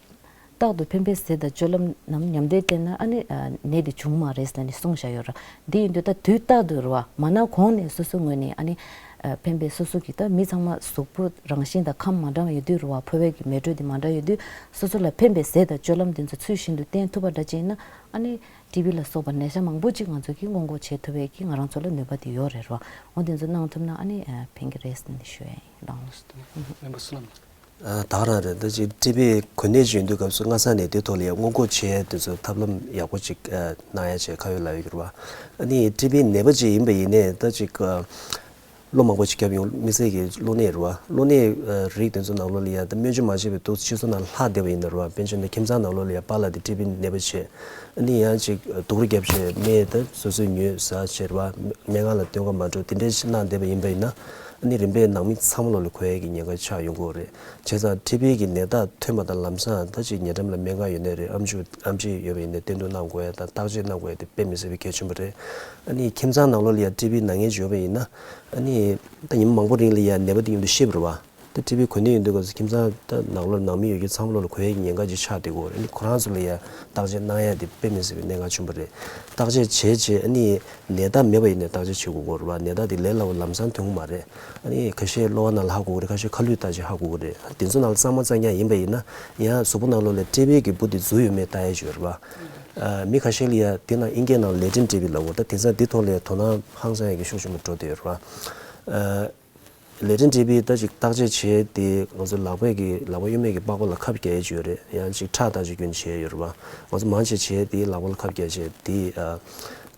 རྟག་ཏུ་ཕན་པའི་ཟས་དང་སྤྱོད་ལམ་རྣམས་ཉམས་བརྟན་བསྟེན་ན་ཨ་ནི་ཨ་ནད་དེ་བྱུང་མ་རེད་ཟེར་ནས་གསུངས་བཞག་ཡོད་ར། འདི་ཡིན་དུས་ད་དུས་རྟག་ཏུ་རེད་བ། མ་ན་གོང་ནས་སོ་སོའི་ངོས་ནས་ཨ་ནི་ཨ་ཕན་པའི་སོ་སོ་གི་ད་མི་ཚང་མ་གཟུགས་པོ་རང་བཞིན་དང་ཁམས་མ་འདྲ་བ་ཡོད་དུས་རེད་བ། ཕོ་བའི་གི་མེ་དྲོད་དེ་མ་འདྲ་ཡོད་དུས་སོ་སོ་ལ་ཕན་པའི་ཟས་དང་སྤྱོད་ལམ་དེ་ཚོ་ཚུལ་བཞིན་དུ་བསྟེན་ཐུབ་པ་འདྲ་ཅིག་ཡིན་ན་ཨ་ནི་ཊི་བི་ལ་སོགས་པ་ནད་གཞི་མང་པོ་ཅིག་ང་ཚོ་གིས་སྔོན་འགོག་བྱེད་ཐུབ་པའི་གི་ང་རང་ཚོ་ལ་ནུས་པ་དེ་ཡོད་རེད་རེད་བ། འོ་དེ་ཚོ་གནང་ཐུབ་ན་ཨ་ནི་ཨ་ཕན་གི་རེད་ཟེར་ནས་ཞུ་ཡ་ཡིན། རང་ལ་སོ་སོ་སྨན་པ་བསོད་ནམས། ཨ་ད་ག་རང་རེད། ད་ཅིག་ཊི་བི་གོ་གནས་ཅིག་ཡོང་དུས་སྐབས་སུ་སྔ་ས་ནས་དེ་ཐོག་ལ་ཡང་སྔོན་འགོག་བྱེད་ཡས་དེ་ཚོ་ཐབས་ལམ་ཡག་པོ་ཅིག་ཨ་གནང་ཡ་བྱས་ཁ་ཡོད་ལག་ཡོད་ཡོད་རེད་བ། ཨ་ནི་ཊི་བི་ནད་པ་ཅིག་ཡིན་པ་ཡིན་ནའི་ད་ཅིག་ཨ་གློ་མང་པོ་ཅིག་བརྒྱབ་ཡོང་། དམིགས་བསལ་གྱི་གློ་ནད་རེད་བ། གློ་ནད་ཨ་རིགས་དེ་ཚོ་ནང་ལོགས་ལ་ཡ་ད་སྨན་བཅོས་མ་བྱས་པའི་དུས་ཚོད་ཕྱི་སོ་ནང་ལྷག་བསྡད་པ་ཡིན་ན་རེད་བ། དཔེར་བྱས་ན་ཁྱིམ་ཚང་ནང་ལོགས་ལ་ཡ་པཱ་ལགས་དེ་ཊི་བི་ནད་པ་བྱས། ཨ་ནི་ཡང་ཅིག་སྡུག་རུས་བརྒྱབ་བྱས་སྨན་ད་སོ་སོས་ཉོས་ཟ་བྱས་རེད་བ། སྨན་ཁང་ལ་སྟོན་ག་མ་འགྲོ་དེ་འདྲའི་ཞིག་གནང་བསྡད་པ་ཡིན་པ་ཡིན་ན། ཨ་ནི་རིམ་པས་ནང་མི་ཚང་མ་ལོགས་ལ་འགོས་ཡས་ཀྱི་ཉེན་ཁ་ཆགས་ཡོང་གི་ཡོད་རེད། བྱས་ཙང་ཊི་བི་གི་ནད་རྟགས་ཐོན་པ་དང་ལམ་སང་ད་ཅིག་ཉེ་འགྲམ་ལ་སྨན་ཁང་ཡོད་ནའི་རེད། ཨེམ་ཆི་ཨེམ་ཆི་ཡོད་པ་ཡིན་ནའི་བསྟེན་གཏུག་གནང་དགོས་ཡ་དང་བརྟག་དཔྱད་གནང་དགོས་ཡ་དེ་དཔེ་མི་སྲིད་པའི་གལ་ཆེན་པོ་རེད། ཨ་ནི་ཁྱིམ་ཚང་ནང་ལོགས་ལ་ཡ་ཊི་བི་ན་མཁན་ཅིག་ཡོད་པ་ཡིན་ན། ཨ་ནི་ད་ཉི་མ་མང་པོ་རིང་ལ་ཡ་ནད་པ་དེ་མཉམ་དུ་ཤི་བ་རེད་བ། ད་ཊི་བི་གོ་ནད་ཡོང་དུས་སྐབས་སུ་ཁྱིམ་ཚང་ད་ནང་ལོགས་ནང་མི་ཡོད་རྒྱུ་ཚང་མ་ལོགས་ལ་འགོས་ཡས་ཀྱི་ཉེན་ཁ་ཅིག་ཆགས་བསྡད་ཀྱི་ཡོད་རེད། ཨ་ནི་ཁོ་རང་ཚོ་ལ་ཡ་བརྟག་དཔྱད་གནང་ཡ་དེ་དཔེ་མི་སྲིད་པའི་གནད་འགག་ཆེན་པོ་རེད། བརྟག་དཔྱད་བྱས་བྱས་ཨ་ནི་ནད་རྟགས་མེད་པ་ཡིན་ནའི་བརྟག་དཔྱད་བྱེད་དགོས་ཀྱི་ཡོད་རེད་བ། ནད་རྟགས་དེ་ལས་སླ་པོ་ལམ་སང་ཐོན་གྱི་མ་རེད། ཨ་ནི་ཁ་ཤས་གློ་བ་ནང་ལ་ཧ་གོ་གི་རེད། ཁ་ཤས་ཁ་ལུད་བརྟག་དཔྱད་ཧ་གོ་གི་རེད། དེ་ཚོ་ནང་ལ་གཙང་མ་གཙང་རྐྱང་ཡིན་པ་ཡིན་ན་ཡང་གཟུགས་པོ་ནང་ལོགས་ལ་ཊི་བི་གི་འབུ་དེ་འཛུལ་ཡོད་མེད་བལྟ་ཡས་ཅིག་ཡོད་རེད་བ། ཨ་ནི་ཁ་ཤས་ལ་ཡ་དེ་ནང་ཨིན་སྐད་ནང་ལེ་ཊེན་ཊི་བི་ལབ་ཀྱི་ཡོད་རེད། ད་དེང་སང་དེ་ཐོག་ལ་ཡ་དོ་སྣང་ཧང་སང་ཡས་ཀྱི་ཤུགས་ཆེན་པོ་འགྲོ་བསྡད་ཡོད་རེད་བ། ཨ། ལེ་ཊེན་ཊི་བི་ད་ཅིག་བརྟག་དཔྱད་བྱས་ཏེ་ང་ཚོ་ལག་པས་ཀྱི་ལག་པ་གཡོན་མས་ཀྱི་པགས་ཀོ་ལ་ཁབ་རྒྱག་ཡས་ཅིག་ཡོད་རེད། ཡང་ཅིག་ཁྲག་བརྟག་དཔྱད་སྐྱོན་བྱས་ཡོད་རེད་བ། ང་ཚོ་མང་ཆེ་བྱས་ཏེ་ལག་པ་ལ་ཁབ་རྒྱག་བྱས་ཏེ་ཨ་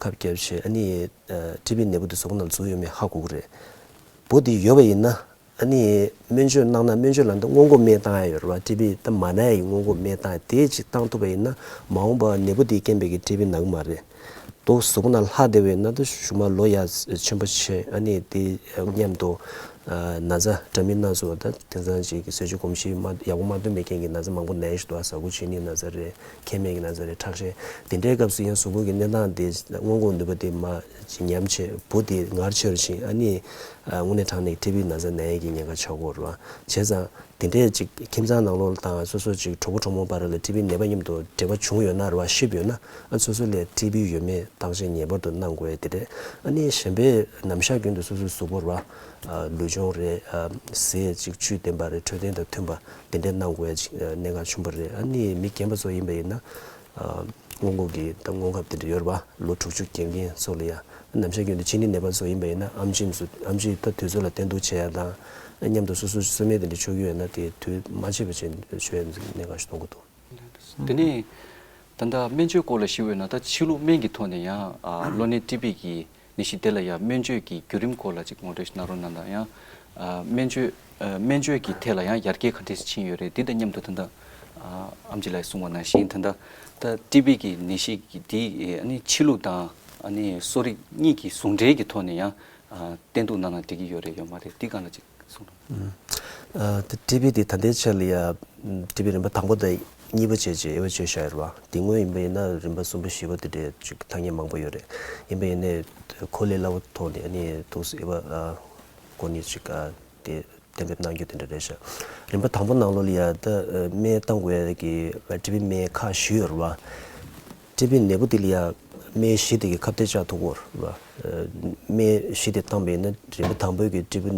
ཁབ་རྒྱག་བྱས་ཨ་ནི་ཨ་ཊི་བི་ནད་འབུ་དེ་གཟུགས་ནང་འཛུལ་ཡོད་མེད་ཧ་གོ་གི་རེད། འབུ་དེ་ཡོད་པ་ཡིན་ན་ཨ་ནི་སྨན་བཅོས་གནང་ན། སྨན་བཅོས་ལ་ད་སྔོན་འགོག་སྨན་བཏང་ཡ་ཡོད་རེད་བ། ཊི་བི་ད་མ་ན་ཡ་གི་སྔོན་འགོག་སྨན་བཏང་ཡ་དེ་ཅིག་བཏང་ཐུབ་པ་ཡིན་ན་མ་འོངས་པ་ནད་འབུ་དེའི་རྐྱེན་པས་ཀྱི་ཊི་བི་ན་གི་མ་རེད། དོ་གཟུགས་ནང་ལྷག་བསྡད་པ་ཡིན་ན་ད་གཞུག་མ་ལོ་ཡ་ཆེན་པོ་བྱས་ཨ་ནི་དེ་མཉམ་དུ་ཨ་ན་ཚ་འདྲ་མིན་སྣ་ཚོགས་ད་དེང་སང་ཅིག་གི་ཟས་སྤྱོད་གོམས་གཤིས་མ་ཡག་པོ་མ་ཐོན་པའི་རྐྱེན་གྱིས་ན་ཚ་མང་པོ་ན་ཡ་ཞིག་འདུག་ཨ་ཟ་ཁུ་བྱུག་ནི་ན་ཚ་རེད། མཁལ་མའི་གི་ན་ཚ་རེད། ཁྲག་ཤེད་དེ་འདྲའི་སྐབས་སུ་ཡང་གཟུགས་པོ་གི་གནས་སྟངས་དེ་སྔོན་འགོག་ནུས་པ་དེ་མར་ཉམས་བྱས་འབུ་དེ་ངར་ཆེ་རུ་ཕྱིན་ཨ་ནི་ཨ་དངོས་གནས་དྲང་གནས་ཊི་བི་ན་ཚ་ན་ཡ་གི་ཉེན་ཁ་ཆགས་ཀྱི་ཡོད་རེད་བ། བྱས་ཙང་། དེ་འདྲས་ཅིག་ཁྱིམ་ཚང་ནང་ལོགས་དང་སོ་སོ་ཅིག་གྲོགས་པོ་གྲོགས་མོ་བར་ལ་ཊི་བི་ནད་པ་མཉམ་དུ་འབྲེལ་བ་བྱུང་ཡོད་ན་རེད་བ། ཤེས་ཡོད་ན་ཨ་སོ་སོ་ལ་ཊི་བི་ཡོད་མེད་བརྟག་དཔྱད་ངེས་པར་དུ་གནང་དགོས་དེ་རེད། ཨ་ནི་གཞན་པའི་ནམ་ཞག་རྒྱུན་དུ་སོ་སོའི་གཟུགས་པོ་རེད་བ། ལུས་སྦྱོང་རེད། ཟས་ཅིག་བཅུད་ལྡན་པ་རེད། འཕྲོད་བསྟེན་དང་མཐུན་པ་དེ་འདྲས་གནང་དགོས་ཅིག་གནད་འགག་ཆེན་པོ་རེད། ཨ་ནི་མི་རྒན་པ་ཚོ་ཡིན་པ་ཡིན་ན། སྔོན་འགོག་གི་ད་སྔོན་ཁབ་དེ་འདྲ་ཡོད་རེད་པ། ལོ་དྲུག་ཅུ་བརྒལ་མཁན་ཚོ་ལ་ཡ། ནམ་ཞག་རྒྱུན་དུ་གཅིན་སྙི་ནད་པ་ཚོ་ཡིན་པ་ཡིན་ན་ཨེམ་ཆི་ཚོ་ཨེམ་ཆི་ད་དུས་ཚོད་ལ་བསྟེན་གཏུག་བྱེད་ཡ་དང་། མཉམ་དུ་སོ་སོ་སོ་སྨན་དེ་འདྲ་མཆོད་ཀྱི་ཡོད་ན་དེ་དུས་མ་ཆད་པ་བྱས་མཆོད་ཡ་གནད་འགག་ཞིག་གཏོང་གི་འདུག་དེ་ནས་ད་ལྟ་སྨན་བཅོས་སྐོར་ལ་ཞུས་པ་ཡིན་ན་ད་ཕྱི་ལུགས་སྨན་གྱི་ཐོག་ནས་ཡང་གློ་ནད་ཊི་བི་གི་ནད་གཞི་དེ་ལ་ཡང་སྨན་བཅོས་ཀྱི་བརྒྱུད་རིམ་སྐོར་ལ་ཅིག་ངོ་སྤྲོད་ཞིག་གནང་རོགས་གནང་དང་། ཡང་སྨན་བཅོས་སྨན་བཅོས་ཀྱི་ཐད་ལ་ཡང་ཡར་རྒྱས་ག་འདྲས་ཕྱིན་ཡོད་རེད། འདི་དང་མཉམ་དུ་ད་ལྟ་ཨམ་ཆི་ལགས་གསུངས་པ་ནང་བཞིན་ད་ལྟ་ད་ཊི་བི་གི་ནད་གཞི་གི་འདི་ཨ་ནི་ཕྱི་ལུགས་དང་ཨ་ནི་གསོ་རིག་གཉིས་ཀྱི་ཟུང་འབྲེལ་གྱི་ཐོག་ནས་ཡང་བསྟེན་གཏུག་གནང་ན་འགྲིག་གི་ཡོད་རེད་ཡོད་མ་རེད། འདི་སྒང་ལ་ཅིག་གསུངས་རོགས། ཨ་ད་ཊི་བི་དེ་ད་ལྟའི་ཆ་ལ་ཡ་ཊི་བི་རིམ་པ་དང་པོ་དང་གཉིས་པ་བྱས་རྗེས་དབྱེ་བ་བྱས་བཞག་ཡོད་རེད་བ། དེ་སྔོན་ཡིན་པ་ཡིན་ན་རིམ་པ་གསུམ་པ་བཞི་པ་དེ་འདྲའི་ཅིག་ཐ་སྙད་མང་པོ་ཡོད་རེད། ཡིན་པ་ཡིན་ནའི་གོ་ལས་སླ་པོ་ཐོག་ནས་ཨ་ནི་ཐུགས་སུ་དབྱེ་བ་ཨ་གོ་ནི་ཅིག་ཨ་དེ་གཏན་འབེབས་གནང་རྒྱུ་དེ་འདྲ་རེད་ཤག་རིམ་པ་དང་པོ་ནང་ལོགས་ལ་ཡ་ད་ཨ་སྨན་བཏང་དགོས་ཡ་གི་ཊི་བི་སྨན་ཁག་བཞི་ཡོད་རེད་བ། ཊི་བི་ནད་འབུ་དེ་ལ་ཡ་སྨན་བཞི་དེ་གི་ཁ་གཏད་བཅག་ཐུབ་ཀྱི་ཡོད་རེད་བ། སྨན་བཞི་དེ་བཏང་པ་ཡིན་ན་རིམ་པ་དང་པོའི་གི་ཊི་བི་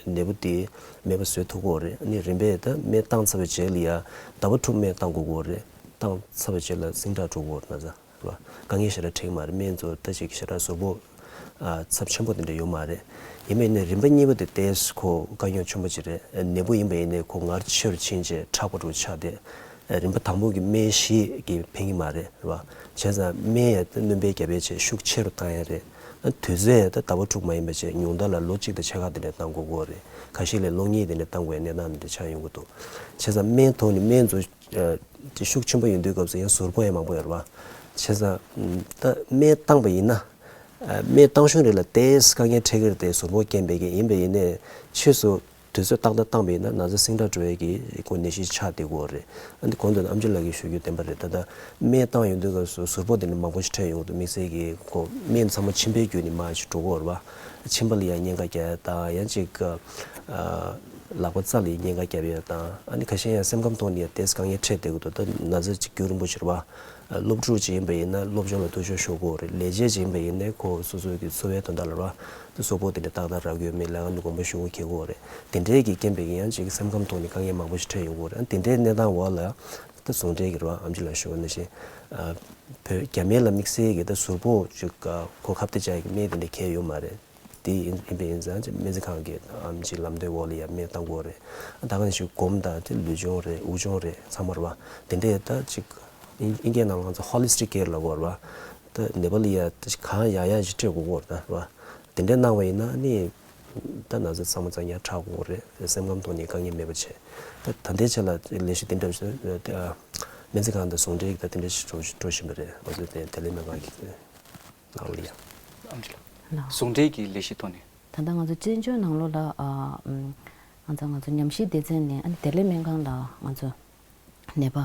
ནད་འབུ་དེ་མེད་པ་བཟོ་ཐུབ་ཀྱི་ཡོད་རེད། ཨ་ནི་རིམ་པས་ད་སྨན་བཏང་ཚར་བའི་རྗེས་ལ་ཡ་ཟླ་བ་དྲུག་སྨན་བཏང་དགོས་ཀྱི་ཡོད་རེད། བཏང་ཚར་བའི་རྗེས་ལ་ཟིང་དྲག་འགྲོ་གི་ཡོད་རེད་ན་ཚ་རེད་བ། དཀའ་ངལ་ཞེ་དྲག་འཕྲད་ཀྱི་མ་རེད། སྨན་ཚོ་ད་ཅིག་ཞེ་དྲག་གཟུགས་པོ་ཨ་ཚབས་ཆེན་པོ་དེ་འདྲ་ཡོད་མ་རེད། ཡིན་པ་ཡིན་ནའི་རིམ་པ་གཉིས་པ་དེ་ཏོག་ཙམ་ཁོ་དཀའ་རྙོག་ཆེན་པོ་ཅིག་རེད། ནད་འབུ་ཡིན་པ་ཡིན་ནའི་ཁོ་ངར་ཆེ་རུ་ཕྱིན་རྗེས་ཁྲག་པ་རུ་ཆགས་ཏེ། རིམ་པ་དང་པོ་གི་སྨན་བཞི་གིས་ཕན་གྱི་མ་རེད། རེད་བ། བྱས་ཙང་སྨན་ཡང་སྣོན་པའི་རྒྱབ་ཡས་བྱས་ཤུགས་ཆེ་རུ་བཏང་ཡས་རེད། དུས་ཚོད་ཡང་ད་ཟླ་བ་དྲུག་མ་ཡིན་པ་བྱས་ཉུང་མཐའ་ལ་ལོ་གཅིག་དང་ཕྱེད་ཀ་དེ་འདྲ་བཏང་དགོས་ཀྱི་ཡོད་རེད། ཁ་ཤས་ལ་ལོ་གཉིས་དེ་འདྲ་བཏང་དགོས་ཡས་གནས་སྟངས་དེ་འདྲ་ཆགས་ཡོང་གི་འདུག་བྱས་ཙང་སྨན་ཐོག་ནས་སྨན་ཚོ་དེ་ཤུགས་ཆེན་པོ་ཡོང་དུས་སྐབས་སུ་ཡང་ཟུར་ཕོག་ཡང་མང་པོ་ཡོད་རེད་བ། བྱས་ཙང་ད་སྨན་བཏང་པ་ཡིན་ན། སྨན་བཏང་གཞུག་རེ་ལ་ཏོག་ཙམ་དཀའ་ངལ་འཕྲད་ཀྱི་རེད་དེ་ཟུར་ཕོག་རྐྱེན་པས་ཀྱི་ཡིན་པ་ཡིན་ནའི་ཕྱིས་སུ། དུས་ཚོད་ཏག་ཏག་བཏང་པ་ཡིན་ན་ན་ཚ་ཟིང་དྲག་འགྲོ་ཡས་ཀྱི་སྒོ་ནད་གཞི་ཆགས་བསྡད་ཀྱི་ཡོད་རེད། ཨ་ནི་གོང་དུ་ཨམ་ཆི་ལགས་ཀྱིས་ཞུ་རྒྱུ་བདེན་པ་རེད། ད་ལྟ་སྨན་བཏང་ཡོང་དུས་སྐབས་སུ་ཟུར་ཕོག་དེ་འདྲ་མང་པོ་ཞིག་འཕྲད་ཡོང་གི་འདུག་དམིགས་བསལ་གྱི་ཁོ་སྨན་ཚང་མ་མཆིན་པའི་བརྒྱུད་ནས་མར་ཞིག་འགྲོ་གི་ཡོད་རེད་བ། མཆིན་པ་ལ་ཡང་གཉན་ཁ་རྒྱག་ཡ་དང་ཡང་ཅིག་ལག་པ་རྩ་ལ་གཉན་ཁ་རྒྱབ་ཡ་དང་ཨ་ནི་ཁ་ཤས་ཡང་སེམས་ཁམས་ཐོག་ནས་ཡང་ཏོག་ཙམ་དཀའ་ངལ་འཕྲད་བསྡད་ཀྱི་འདུག་ད་ན་ཚ་ཅིག་རྒྱུན་རིང་པོ་ཞིག་རེད་བ། སློབ་ཕྲུག་ཅིག་ཡིན་པ་ཡིན་ན་སློབ་སྦྱོང་ལ་ཐུགས་ཕྱོགས་ཤོར་གྱི་ཡོད་རེད། ལས་བྱེད་ཅིག་ཡིན་པ་ཡིན་ནའི་ཁོ་སོ་སོའི་གི་འཚོ་བའི་དོན་དག་ལ་ར་ཟུར་ཕོག་དེ་འདྲ་ཏག་ཏག་རག་གི་ཡོད་མེད་ལས་ཀ་འདི་དགོངས་པ་ཞུ་དགོས་ཁེལ་གྱི་ཡོད་རེད། དེ་འདྲའི་གི་རྐྱེན་པས་ཀྱི་ཡང་ཅིག་སེམས་ཁམས་ཐོག་ནས་དཀའ་ངལ་མང་པོ་ཞིག་འཕྲད་ཡོང་གི་ཡོད་རེད། ཨ་དེ་འདྲའི་གནས་སྟངས་འོག་ལ་ད་ཟུང་འབྲེལ་གྱི་རེད་བ། ཨམ་ཆི་ལགས་ཞུ་བ་ནང་བཞིན་བོད་རྒྱ་སྨན་ལ་དམིགས་བསལ་གྱི་ད་ཟུར་ཕོག་ཅིག་གོ་སྐབས་དེ་བཅའ་ཡི་གི་སྨན་དེ་འདྲ་གང་ཡང་ཡོད་མ་རེད། དེ་ཡིན་ཡིན་པ་ཡིན་ཙང་སྨན་རྩིས་ཁང་གི་ཨམ་ཆི་ལམ་སྟོན་འོག་ལ་ཡང་སྨན་བཏང་དགོས་རེད། ད་ག་ནང་བཞིན་སྒོམ་དང་དེ་ལུས་སྦྱོང་རེད། དབུགས་སྦྱོང་རེད། ཚང་མ་རེད་བ། དེ་འདྲས་ད་ཅིག་ཨིན་ཨིན་སྐད་ནང་ང་ཚོ་ཧོ་ལི་སི་ཊིག་ཀེར་ལབ་དགོས་རེད་བ། ད་ནད་པ་ལ་ཡ་ད་ཅིག་གང་ཡག་ཡག་ཅིག་སྤྲད་དགོས་ཀྱི་རེད་ད་རེད་བ། དེ་འདྲས་གནང་བ་ཡིན་ན་ནི་ད་ན་ཚ་ཚང་མ་ཙང་ཡང་དྲག་དགོས་རེད། སེམས་ཁམས་ཐོག་ནས་དཀའ་ངལ་མེད་པ་བྱས། ད་ད་ལྟའི་ཆ་ལ་ལས་གཞི་དེ་འདྲ་ཞིག་ད་སྨན་རྩིས་ཁང་དང་ཟུང་འབྲེལ་གྱི་ད་དེ་འདྲ་ཞིག་འགྲོ་འགྲོ་བཞིན་པ་རེད། ང་ཚོ་དེ་བདེ་ལེགས་སྨན་ཁང་གི་ནང་ལ་ཡ། ཨམ་ཆི་ལགས། ལགས། ཟུང་འབྲེལ་གྱི་ལས་གཞི་ཐོག་ནས། ད་ལྟ་ང་ཚོ་བཙན་བྱོལ་ནང་ལོགས་ལ་ཨ་ཨམ་ང་ཚོ་ང་ཚོ་ཉམས་ཞིབ་སྡེ་ཚན་ནས་ཨ་ནི་བདེ་ལེགས་སྨན་ཁང་ལ་ང་ཚོ་ནད་པ་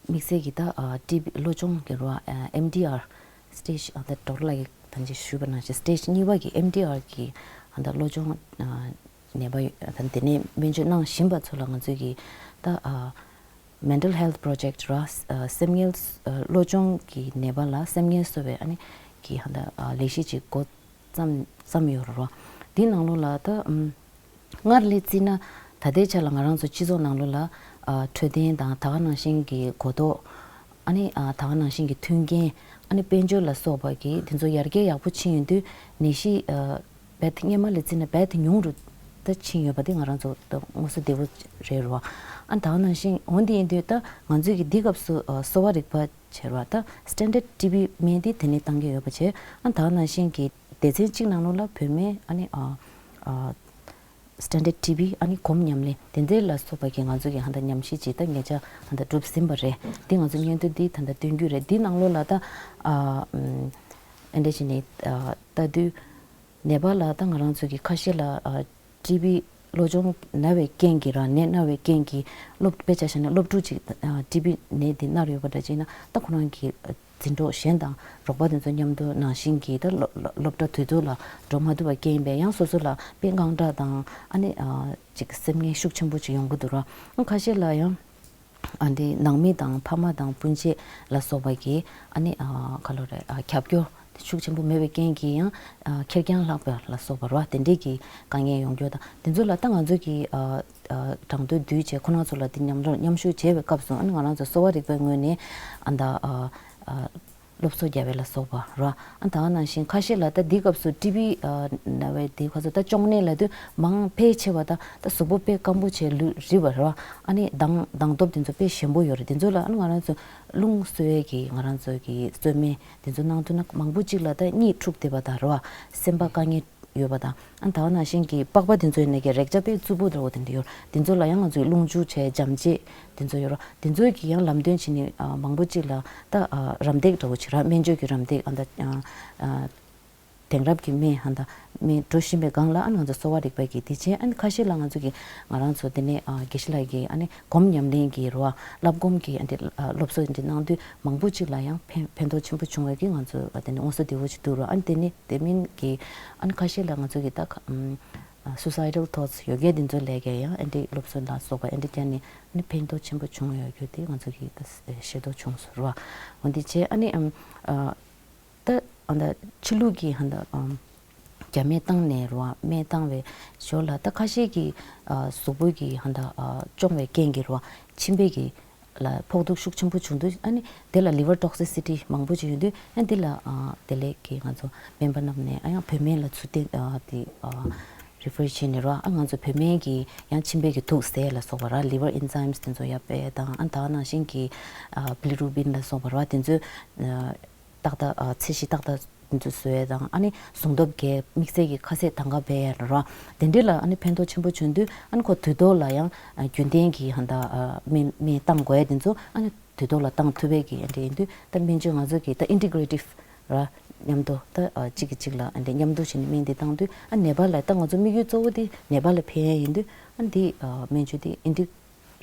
དམིགས་བསལ་གྱི་ད་ཨ་ཊི་བི་གློ་གཅོང་གི་རོ་ཨ་ཨེམ་ཌི་ཨར་སི་ཊེ་ཇི་ཨ་ད་ཌོག་ཊར་ལགས་ཀྱིས་ད་ཅི་ཞུས་པ་ནང་བཞིན་སི་ཊེ་ཇི་གཉིས་པ་གི་ཨེམ་ཌི་ཨར་གི་ཨ་ད་གློ་གཅོང་ཨ་ནད་པ་ད་དེ་ནས་སྨན་བཅོས་གནང་བཞིན་པ་ཚོ་ལ་ང་ཚོས་ཀྱི་ད་ཨ། Mental Health Project ར། ཨ་སེམས་ངལ་ཨ་གློ་གཅོང་གི་ནད་པ་ལ་སེམས་ངལ་གསོ་བའི་ཨ་ནི་གི་ཧ་ད་ཨ་ལས་གཞི་ཅིག་འགོ་བརྩམས་བརྩམས་ཡོད་རེད་བ། འདི་ནང་ལོགས་ལ་ད་ཨམ་སྔར་ལས་བརྩིས་ན་ད་ལྟའི་ཆ་ལ་ང་རང་ཚོ་སྤྱི་ཚོགས་ནང་ལོགས་ལ་ཨ་འཕྲོད་བསྟེན་དང་ད་ག་ནང་བཞིན་གྱི་གོ་རྟོགས་ཨ་ནི་ཨ་ད་ག་ནང་བཞིན་གྱི་མཐུན་རྐྱེན་ཨ་ནི་དཔལ་འབྱོར་ལ་སོགས་པ་གི་དེ་ཚོ་ཡར་རྒྱས་ཡག་པོ་ཕྱིན་ཡོང་དུས་ནད་གཞི་ཨ། རྦད་དེ་སྔོན་མ་ལས་བརྩིས་ན་རྦད་དེ་ཉུང་རུ་ད་ཕྱིན་ཡོད་པ་དེ་ང་རང་ཚོ་ད་མངོན་གསལ་དོད་པོ་རེད་རོ། ཨ་ད་ག་ནང་བཞིན་འོན་ཏེ་ཡིན་དུས་ད་ང་ཚོས་ཀྱི་འདི་སྐབས་སུ་ཨ་གསོ་བ་རིག་པ་བྱེད་རོ་ད་Standard ཊི་བི་སྨན་འདི་དེ་ནས་བཏང་གི་ཡོད་པ་བྱས། ཨ་ད་ག་ནང་བཞིན་གྱི་སྡེ་ཚན་གཅིག་ནང་ལོགས་ལ་བོད་སྨན་ཨ་ནི་ཨ་ཨ་Standard ཊི་བི་ཨ་ནི་སྒོམ་ཉམས་ལེན་དེ་འདྲའི་ལ་སོགས་པ་གི་ང་ཚོ་གི་ཧ་ད་ཉམས་ཞིབ་ཅིག་ད་ཉེ་ཆར་ཧ་ད་གྲུབ་ཟིན་པ་རེད། འདི་ང་ཚོ་སྙན་ཐོ་འདི་ད་ད་སྟོན་རྒྱུ་རེད། འདི་ནང་ལོགས་ལ་ད་ཨ་ཨ་འདྲ་བྱས་ནས་ཨ་ལྟ་དུས། ནད་པ་ལ་ད་ང་རང་ཚོ་གི་ཁ་ཤས་ལ་ཨ་ཊི་བི་གློ་གཅོང་ན་བའི་རྐྱེན་གྱིས་རང་ནད་ན་བའི་རྐྱེན་གྱིས་སློབ་དཔེ་ཆ་བཞག་ན་སློབ་ཕྲུག་ཅིག་ཨ་ཊི་བི་ནད་འདི་ན་རུ་ཡོད་པ་འདྲ་ཅིག་ན་ད་ཁོ་རང་གི་ཨ་ འཛིན་གྲོགས་གཞན་དང་རོགས་པ་དེ་ཚོ་མཉམ་དུ་ནང་བཞིན་གྱི་ད་སློབ་སློབ་གྲྭ་དུས་ཚོད་ལ་འགྲོ་མ་ཐུབ་པ་རྐྱེན་པས་ཡང་སོ་སོ་ལ་དཔེ་དངངས་སྐྲག་དང་ཨ་ནི་ཨ་ཅིག་སེམས་ངལ་ཤུགས་ཆེན་པོ་ཅིག་ཡོང་གི་འདུག་ར། ཁ་ཤས་ལ་ཡང་ཨ་འདི་ནང་མི་དང་ཕ་མ་དང་སྤུན་མཆེད་ལ་སོགས་པ་གིས་ཨ་ནི་ཨ་ག་ལོ་རེད་ཨ་རྒྱབ་སྐྱོར་ཤུགས་ཆེན་པོ་མེད་པའི་རྐྱེན་གྱིས་ཡང་ཨ་ཁེར་རྐྱང་ལྷག་པ་ལ་སོགས་པ་ར་དེ་འདྲས་ཀྱི་དཀའ་ངལ་ཡོང་རྒྱུ་དང་དེ་ཚོ་ལ་ད་ང་ཚོ་གི་ཨ་ཨ་གྲངས་ཐོ་བསྡུས་བྱས་ཁོ་རང་ཚོ་ལ་དེ་མཉམ་རོགས་མཉམ་ཞུགས་བྱས་པའི་སྐབས་སུ་ཨ་ནི་ང་རང་ཚོ་གསོ་བ་རིག་པའི་ངོས་ནས་ཨ་ད་ཨ་ཨ་སློབ་གསོ་རྒྱབ་པ་ལ་སོགས་པ་ར། ཨ་ད་ག་ནང་བཞིན་ཁ་ཤས་ལ་ད་འདི་སྐབས་སུ་ཊི་བི་ཨ་ན་བའི་དེ་ཁ་སོ་ད་གཅོང་ནད་ལབ་དུས་མང་ཕལ་ཆེ་བ་ད་ད་གཟུགས་པོ་དཔེ་སྐམ་པོ་བྱས་ལུས་རིད་པ་ར། ཨ་ནི་མདངས་མདངས་སྟོབས་དེ་ཚོ་དཔེ་ཞན་པོ་ཡོད་རེད། དེ་ཚོ་ལ་ཨ་ནི་ང་རང་ཚོ་རླུང་གསོ་ཡས་ཀྱི་ང་རང་ཚོ་གི་གསོལ་སྨན་དེ་ཚོ་གནང་ཐུབ་ན་མང་པོ་གཅིག་ལ་ད་གཉིད་འཁྲུགས་བསྡད་པ་དང་ར་བ་སེམས་པ་དཀའ་ངལ་ཡོད་པ་དང་ཨ་ད་ག་ནང་བཞིན་གྱི་པགས་པ་དེ་ཚོའི་ནང་གི་རེག་བྱ་དཔེ་རྩུབ་པོ་འདྲ་བོ་དེ་འདྲ་ཡོད། དེ་ཚོ་ལ་ཡང་ང་ཚོས་རླུང་འཇུ་བྱས་འཇམ་བྱེད་དེ་ཚོ་ཡོད་ར། དེ་ཚོའི་གི་ཡང་ལམ་སྟོན་བྱེད་ནི་ཨ་མང་པོ་གཅིག་ལ་ད་ཨ་རམ་འདེགས་འདྲ་བོ་བྱེད་ར། སྨན་བཅོས་ཀྱི་རམ་འདེགས་ཨ་ད་ཨ་ཨ་དེང་རབས་ཀྱི་སྨན་ཨ་ད་སྨན་འགྲོ་བཞིན་པའི་སྒང་ལ་ཨ་ང་ཚོ་གསོ་བ་རིག་པ་གི་དེ་བྱས་ཨ་ནི་ཁ་ཤས་ལ་ང་ཚོ་གི་ང་རང་ཚོ་དེ་ནས་ཨ་དགེ་བཤེས་ལགས་ཀྱི་ཨ་ནི་སྒོམ་ཉམས་ལེན་གྱི་རོ་ཨ་བསླབ་སྒོམ་གྱི་ཨ་འདི་ཨ་སློབ་གསོ་འདི་གནང་དུས་མང་པོ་གཅིག་ལ་ཡང་ཕན་ཕན་ཐོགས་ཆེན་པོ་བྱུང་བའི་གི་ང་ཚོ་ཨ་དེ་ནས་མངོན་གསལ་དོད་པོ་ཅིག་འདུག་རོ། ཨ་ནི་དེ་ནི་དེ་མིན་གྱི་ཨ་ནི་ཁ་ཤས་ལ་ང་ཚོ་གི་ད་ཁ་ཨམ། Suicidal thoughts ཡོད་མཁན་དེ་ཚོ་ལས་ཀའི་ཡང་ཨ་འདྲའི་སློབ་གསོ་ལ་སོགས་པ་ཨ་འདྲ་བརྒྱབ་ནས་ཨ་ནི་ཕན་ཐོགས་ཆེན་པོ་བྱུང་ཡོད་རྒྱུ་དེ་ང་ཚོ་གིས་ཤེས་རྟོགས་བྱུང་སོང་ར། འོན་ཏེ་བྱས་ཨ་ནི་ཨམ་ཨ་ད་ཨ་ད་ཕྱི་ལུགས་ཀྱི་ཧ་ད་ཨམ་རྒྱ་སྨན་བཏང་ནས་ར་སྨན་བཏང་བའི་ཞོར་ལ་ད་ཁ་ཤས་ཀྱི་ཨ་གཟུགས་པོ་གི་ཧ་ད་ཨ་གཅོང་བའི་རྐྱེན་གྱིས་ར་མཆིན་པའི་གི་ལ་ཕོག་ཐུག་ཤུགས་ཆེན་པོ་བྱུང་དུས་ཨ་ནི་དེ་ལ་liver toxicity མང་པོ་ཅིག་ཡོང་དུས་ཨ་ནི་དེ་ལ་ཨ་དེ་ལས་ཀྱི་ང་ཚོ་སྨན་པ་རྣམས་ནས་ཨ་ཡང་བོད་སྨན་ལ་ཚུར་བརྟེན་ཨ་དེ་ཨ་refer བྱས་ནས་ར་ཨ་ང་ཚོ་བོད་སྨན་གྱི་ཡང་མཆིན་པའི་གི་དུག་སེལ་ལ་སོགས་པ་ར་liver enzymes དེ་ཚོ་ཡར་སྤེལ་དང་ཨ་ད་ག་ནང་བཞིན་གྱི་ཨ་bilirubin ལ་སོགས་པ་ར་དེ་ཚོ་ཨ་ཏག་ཏག་ཨ་ཚད་གཞི་ཏག་ཏག་དེ་ཚོ་བཟོ་ཡས་དང་ཨ་ནི་ཟུངས་སྟོབས་རྒྱས་དམིགས་བསལ་གྱི་ཁ་ཟས་དང་ག་སྤེལ་ཡས་ར་དེ་འདྲ་ལ་ཨ་ནི་ཕན་ཐོགས་ཆེན་པོ་བྱུང་དུས་ཨ་ནི་ཁོ་དུས་ཐོག་ལ་ཡང་ཨ་རྒྱུན་ལྡན་གྱི་ཧ་ད་ཨ་སྨན་སྨན་བཏང་དགོས་ཡས་དེ་ཚོ་ཨ་ནི་དུས་ཐོག་ལ་བཏང་ཐུབ་པའི་གི་ཨ་འདྲ་ཡིན་དུས་ད་སྨན་བཅོས་ང་ཚོ་གི་ད་integrative ར་མཉམ་དུ་ད་ཨ་གཅིག་གིས་གཅིག་ལ་ཨ་འདྲ་མཉམ་དུ་བྱས་ནས་སྨན་འདི་བཏང་དུས་ཨ་ནད་པ་ལ་ད་ང་ཚོ་དམིགས་ཡུལ་གཙོ་བོ་དེ་ནད་པ་ལ་ཕན་ཡས་ཡིན་དུས་ཨ་འདི་ཨ་སྨན་བཅོས་དེ་ཨིན་ཊི་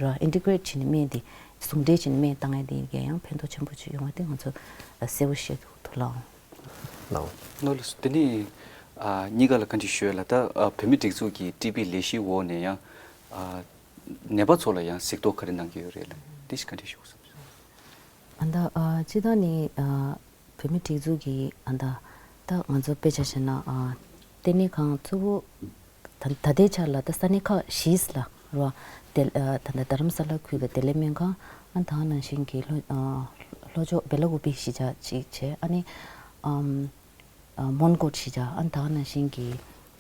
ར་integrate བྱས་ནས་སྨན་དེ་ཟུང་འབྲེལ་བྱས་ནས་སྨན་བཏང་ཡས་དེ་ཡིན་གྱི་ཡང་ཕན་ཐོགས་ཆེན་པོ་ཅིག་ཡོང་བ་དེ་ང་ཚོ་གསལ་པོ་ཤེས་འདུག་ཐུགས་ལ་འོང་། ལའོ། ནོ་ལགས་སོ། དེ་ནས་ཨ་གཉིས་ཀ་ལ་བཀའ་འདྲི་ཞུ་ཡས་ལ་ད་ཨ་བོད་མི་སྒྲིག་འཛུགས་ཀྱི་ཊི་བི་ལས་གཞིའི་འོག་ནས་ཡང་ཨ་ནད་པ་ཚོ་ལ་ཡང་གཟིགས་རྟོག་ག་རེ་གནང་གི་ཡོད་རེད་ལ་དེ་ཞིག་བཀའ་འདྲི་ཞུ་དགོས་བསམ་སོང་། ཨ་ད་ཨ་སྤྱིར་བཏང་ནི་ཨ་བོད་མི་སྒྲིག་འཛུགས་ཀྱི་ཨ་ད་ད་ང་ཚོ་དཔེ་ཆ་བཞག་ན་ཨ་ལྟེ་གནས་ཁང་གཙོ་བོ་ད་ད་ལྟའི་ཆར་ལ་ད་ས་གནས་ཁག་བཞི་ལ་རོ་དེ་ཨ་ད་ད་རྡ་རམ་ས་ལ་ཁུལ་ལ་བདེ་ལེགས་སྨན་ཁང་ཨ་ད་ནང་བཞིན་གྱི་ལྷོ་ཨ་ལྷོ་ཕྱོགས་བེ་ལ་ཀུ་པི་གཞིས་ཆགས་གཅིག་བྱས་ཨ་ནི་ཨམ་ཨ་མོན་གྷོ་གཞིས་ཆགས་ཨ་ད་ནང་བཞིན་གྱི་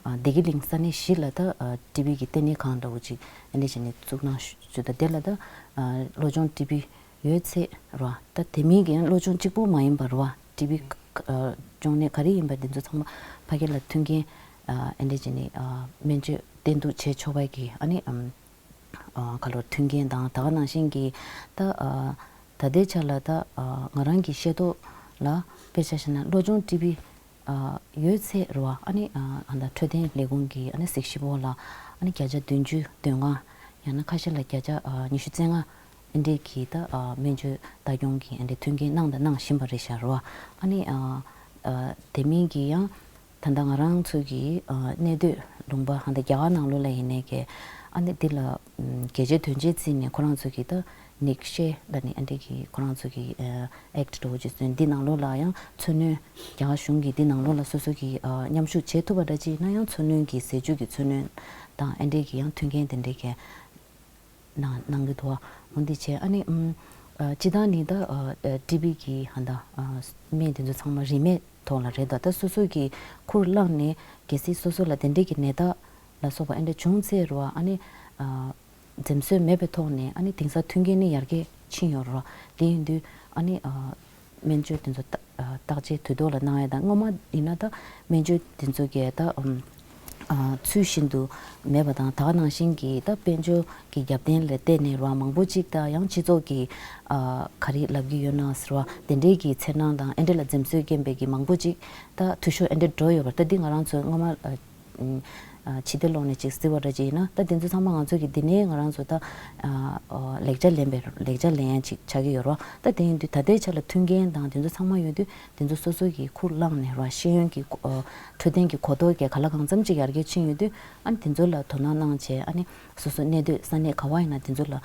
ཨ་བདེ་སྐྱིད་གླིང་ས་གནས་བཞི་ལ་ད་ཨ་ཊི་བི་གི་ལྟེ་གནས་ཁང་འདྲ་བོ་ཅིག་ཨ་ནི་བྱས་ནས་བཙུགས་གནང་ཞུ་ད་དེ་ལ་ད་ཨ་གློ་གཅོང་ཊི་བི་ཡོད་ཚད་རོ་ད་དེ་མིན་གྱི་ཡང་གློ་གཅོང་གཅིག་པོ་མ་ཡིན་པ་རོ་ཊི་བི་ཨ་གཅོང་ནད་ག་རེ་ཡིན་པ་དེ་ཚོ་ཚང་མ་ཕ་གི་ལ་མཐུན་རྐྱེན་ཨ་ཨེ་འདྲ་བྱས་ནས་ཨ་སྨན་བཅོས་བསྟེན་གཏུགས་བྱེད་ཆོག་པའི་གི་ཨ་ནི་ཨམ་ཨ་ག་ལོ་མཐུན་རྐྱེན་དང་ད་ག་ནང་བཞིན་གྱི་ད་ཨ་ད་ལྟའི་ཆ་ལ་ད་ཨ་ང་རང་གི་ཤེས་རྟོགས་ལ་དཔེ་ཆ་བཞག་ན་གློ་གཅོང་ཊི་བི་ཨ་ཡོད་ཚད་རེད་བ། ཨ་ནི་ཨ་ཨ་ད་འཕྲོད་བསྟེན་ལས་ཁུངས་ཀྱི་ཨ་ནི་གཟིགས་ཞིབ་འོག་ལ་ཨ་ནི་བརྒྱ་ཆ་བདུན་ཅུ་དོན་ལྔ་ཡང་ན་ཁ་ཤས་ལ་བརྒྱ་ཆ་ཨ་ཉི་ཤུ་རྩ་ལྔ་ཨེ་འདྲས་ཀྱི་ད་ཨ་སྨན་བཅོས་ལྟ་སྐྱོང་གི་ཨེ་འདྲས་མཐུན་རྐྱེན་གནང་དང་གནང་བཞིན་པ་རེད་ཤག་རེད་བ། ཨ་ནི་ཨ་ཨ་དེ་མིན་གྱི་ཡང་ད་ལྟ་ང་རང་ཚོ་གི་ཨ་གནས་སྡོད་ལུང་པ་ཧ་ད་རྒྱ་གར་ནང་ལོགས་ལ་ཡིན་ནའི་གི་ཨ་ནི་འདི་ལ་ཨམ་གལ་ཆེ་དོན་ཆེ་བརྩིས་ནས་ཁོ་རང་ཚོ་གི་ད་ནིག་ཤེ་ད་ནི་ཨ་འདྲས་ཀྱི་ཁོ་རང་ཚོ་གི་ཨ་ཨེཀ་ཊི་འདྲ་བོ་ཅིག་བཟོས་འདི་ནང་ལོགས་ལ་ཡང་འཚོ་སྣོན་རྒྱ་གར་གཞུང་གི་འདི་ནང་ལོགས་ལ་སོ་སོ་གི་ཨ་མཉམ་ཞུགས་བྱེད་ཐུབ་པ་འདྲ་ཅིག་ཡིན་ན་ཡང་འཚོ་སྣོན་གྱི་ཟས་བཅུད་ཀྱི་འཚོ་སྣོན་དང་ཨ་འདྲས་ཀྱི་ཡང་མཐུན་རྐྱེན་དེ་འདྲས་ཀྱི་གནང་གནང་གི་འདུག་འོན་ཏེ་བྱས་ཨ་ནི་ཨམ་ཨ་སྤྱིར་བཏང་ནི་ད་ཨ་ཨ་ཊི་བི་གི་ཧ་ད་ཨ་སྨན་དེ་ཚོ་ཚང་མ་རིན་མེད་ཐོག་ལ་རེད་ད། ད་སོ་སོ་གི་ཁུར་བླངས་ནས་གལ་སྲིད་སོ་སོ་ལ་དེ་འདྲས་ཀྱི་ནད་རྟགས་ལ་སོགས་པ་ཨ་འདྲས་བྱུང་ཚེ་རེད་བ། ཨ་ནི་ཨ་འཛེམ་ཟོན་མེད་པའི་ཐོག་ནས་ཨ་ནི་དེང་སང་མཐུན་རྐྱེན་ནི་ཡར་རྒྱས་ཕྱིན་ཡོད་རེད་བ། དེ་ཡིན་དུས་ཨ་ནི་ཨ་སྨན་བཅོས་དེ་ཚོ་ད་ཨ་བརྟག་དཔྱད་དུས་ཐོག་ལ་གནང་ཡ་དང་སྔོན་མ་ཡིན་ན་ད་སྨན་བཅོས་དེ་ཚོ་གས་ད་ཨམ་ཨ་ཚུལ་བཞིན་དུ་མེད་པ་དང་ད་ག་ནང་བཞིན་གྱི་ད་དཔལ་འབྱོར་གྱི་རྒྱབ་རྟེན་ལ་བརྟེན་ནས་རེད་བ། མང་པོ་ཅིག་ད་ཡང་སྤྱི་ཚོགས་ཀྱི་ཨ་ག་རེ་ལབ་ཀྱི་ཡོད་ན་ཟེར་བ་དེ་འདྲའི་གི་འཚེར་སྣང་དང་ཨེ་འདྲ་ལ་འཛེམ་ཟོན་རྐྱེན་པས་ཀྱི་མང་པོ་ཅིག་ད་འཐུས་ཤོར་ཨེ་འདྲ་འགྲོ་ཡོད་པ་རེད། ད་འདི་ང་རང་ཚོའི་སྔོན་མ་ཨ་ཨམ་ ཨ་ཕྱི་བལྟས་ལོགས་ནས་ཅིག་བརྩི་བ་འདྲ་ཅིག་ཡིན་ན། ད་དེ་ཚོ་ཚང་མ་ང་ཚོ་གི་འདི་ནས་ང་རང་ཚོ་ད་ཨ་ཨ་ལེགས་ཆ་ལེན་པའི་ལེགས་ཆ་ལེན་ཡ་ཅིག་ཆགས་ཀྱི་ཡོད་རེད་བ། ད་དེ་ཡིན་དུས་ད་ལྟའི་ཆ་ལ་མཐུན་རྐྱེན་དང་དེ་ཚོ་ཚང་མ་ཡོད་དུས། དེ་ཚོ་སོ་སོ་གི་ཁུར་བླངས་ནས་རེད་བ། ཤེས་ཡོན་གྱི་ཨ་འཕྲོད་བསྟེན་གྱི་གོ་རྟོགས་ཀྱི་ག་ལ་གང་འཚམ་ཅིག་ཡར་རྒྱས་ཕྱིན་ཡོད་དུས། ཨ་ནི་དེ་ཚོ་ལ་དོ་སྣང་གནང་བྱས། ཨ་ནི་སོ་སོ་གནས་སྡོད་ས་གནས་ག་བ་ཡིན་ན་དེ་ཚོ་ལ་ཨ་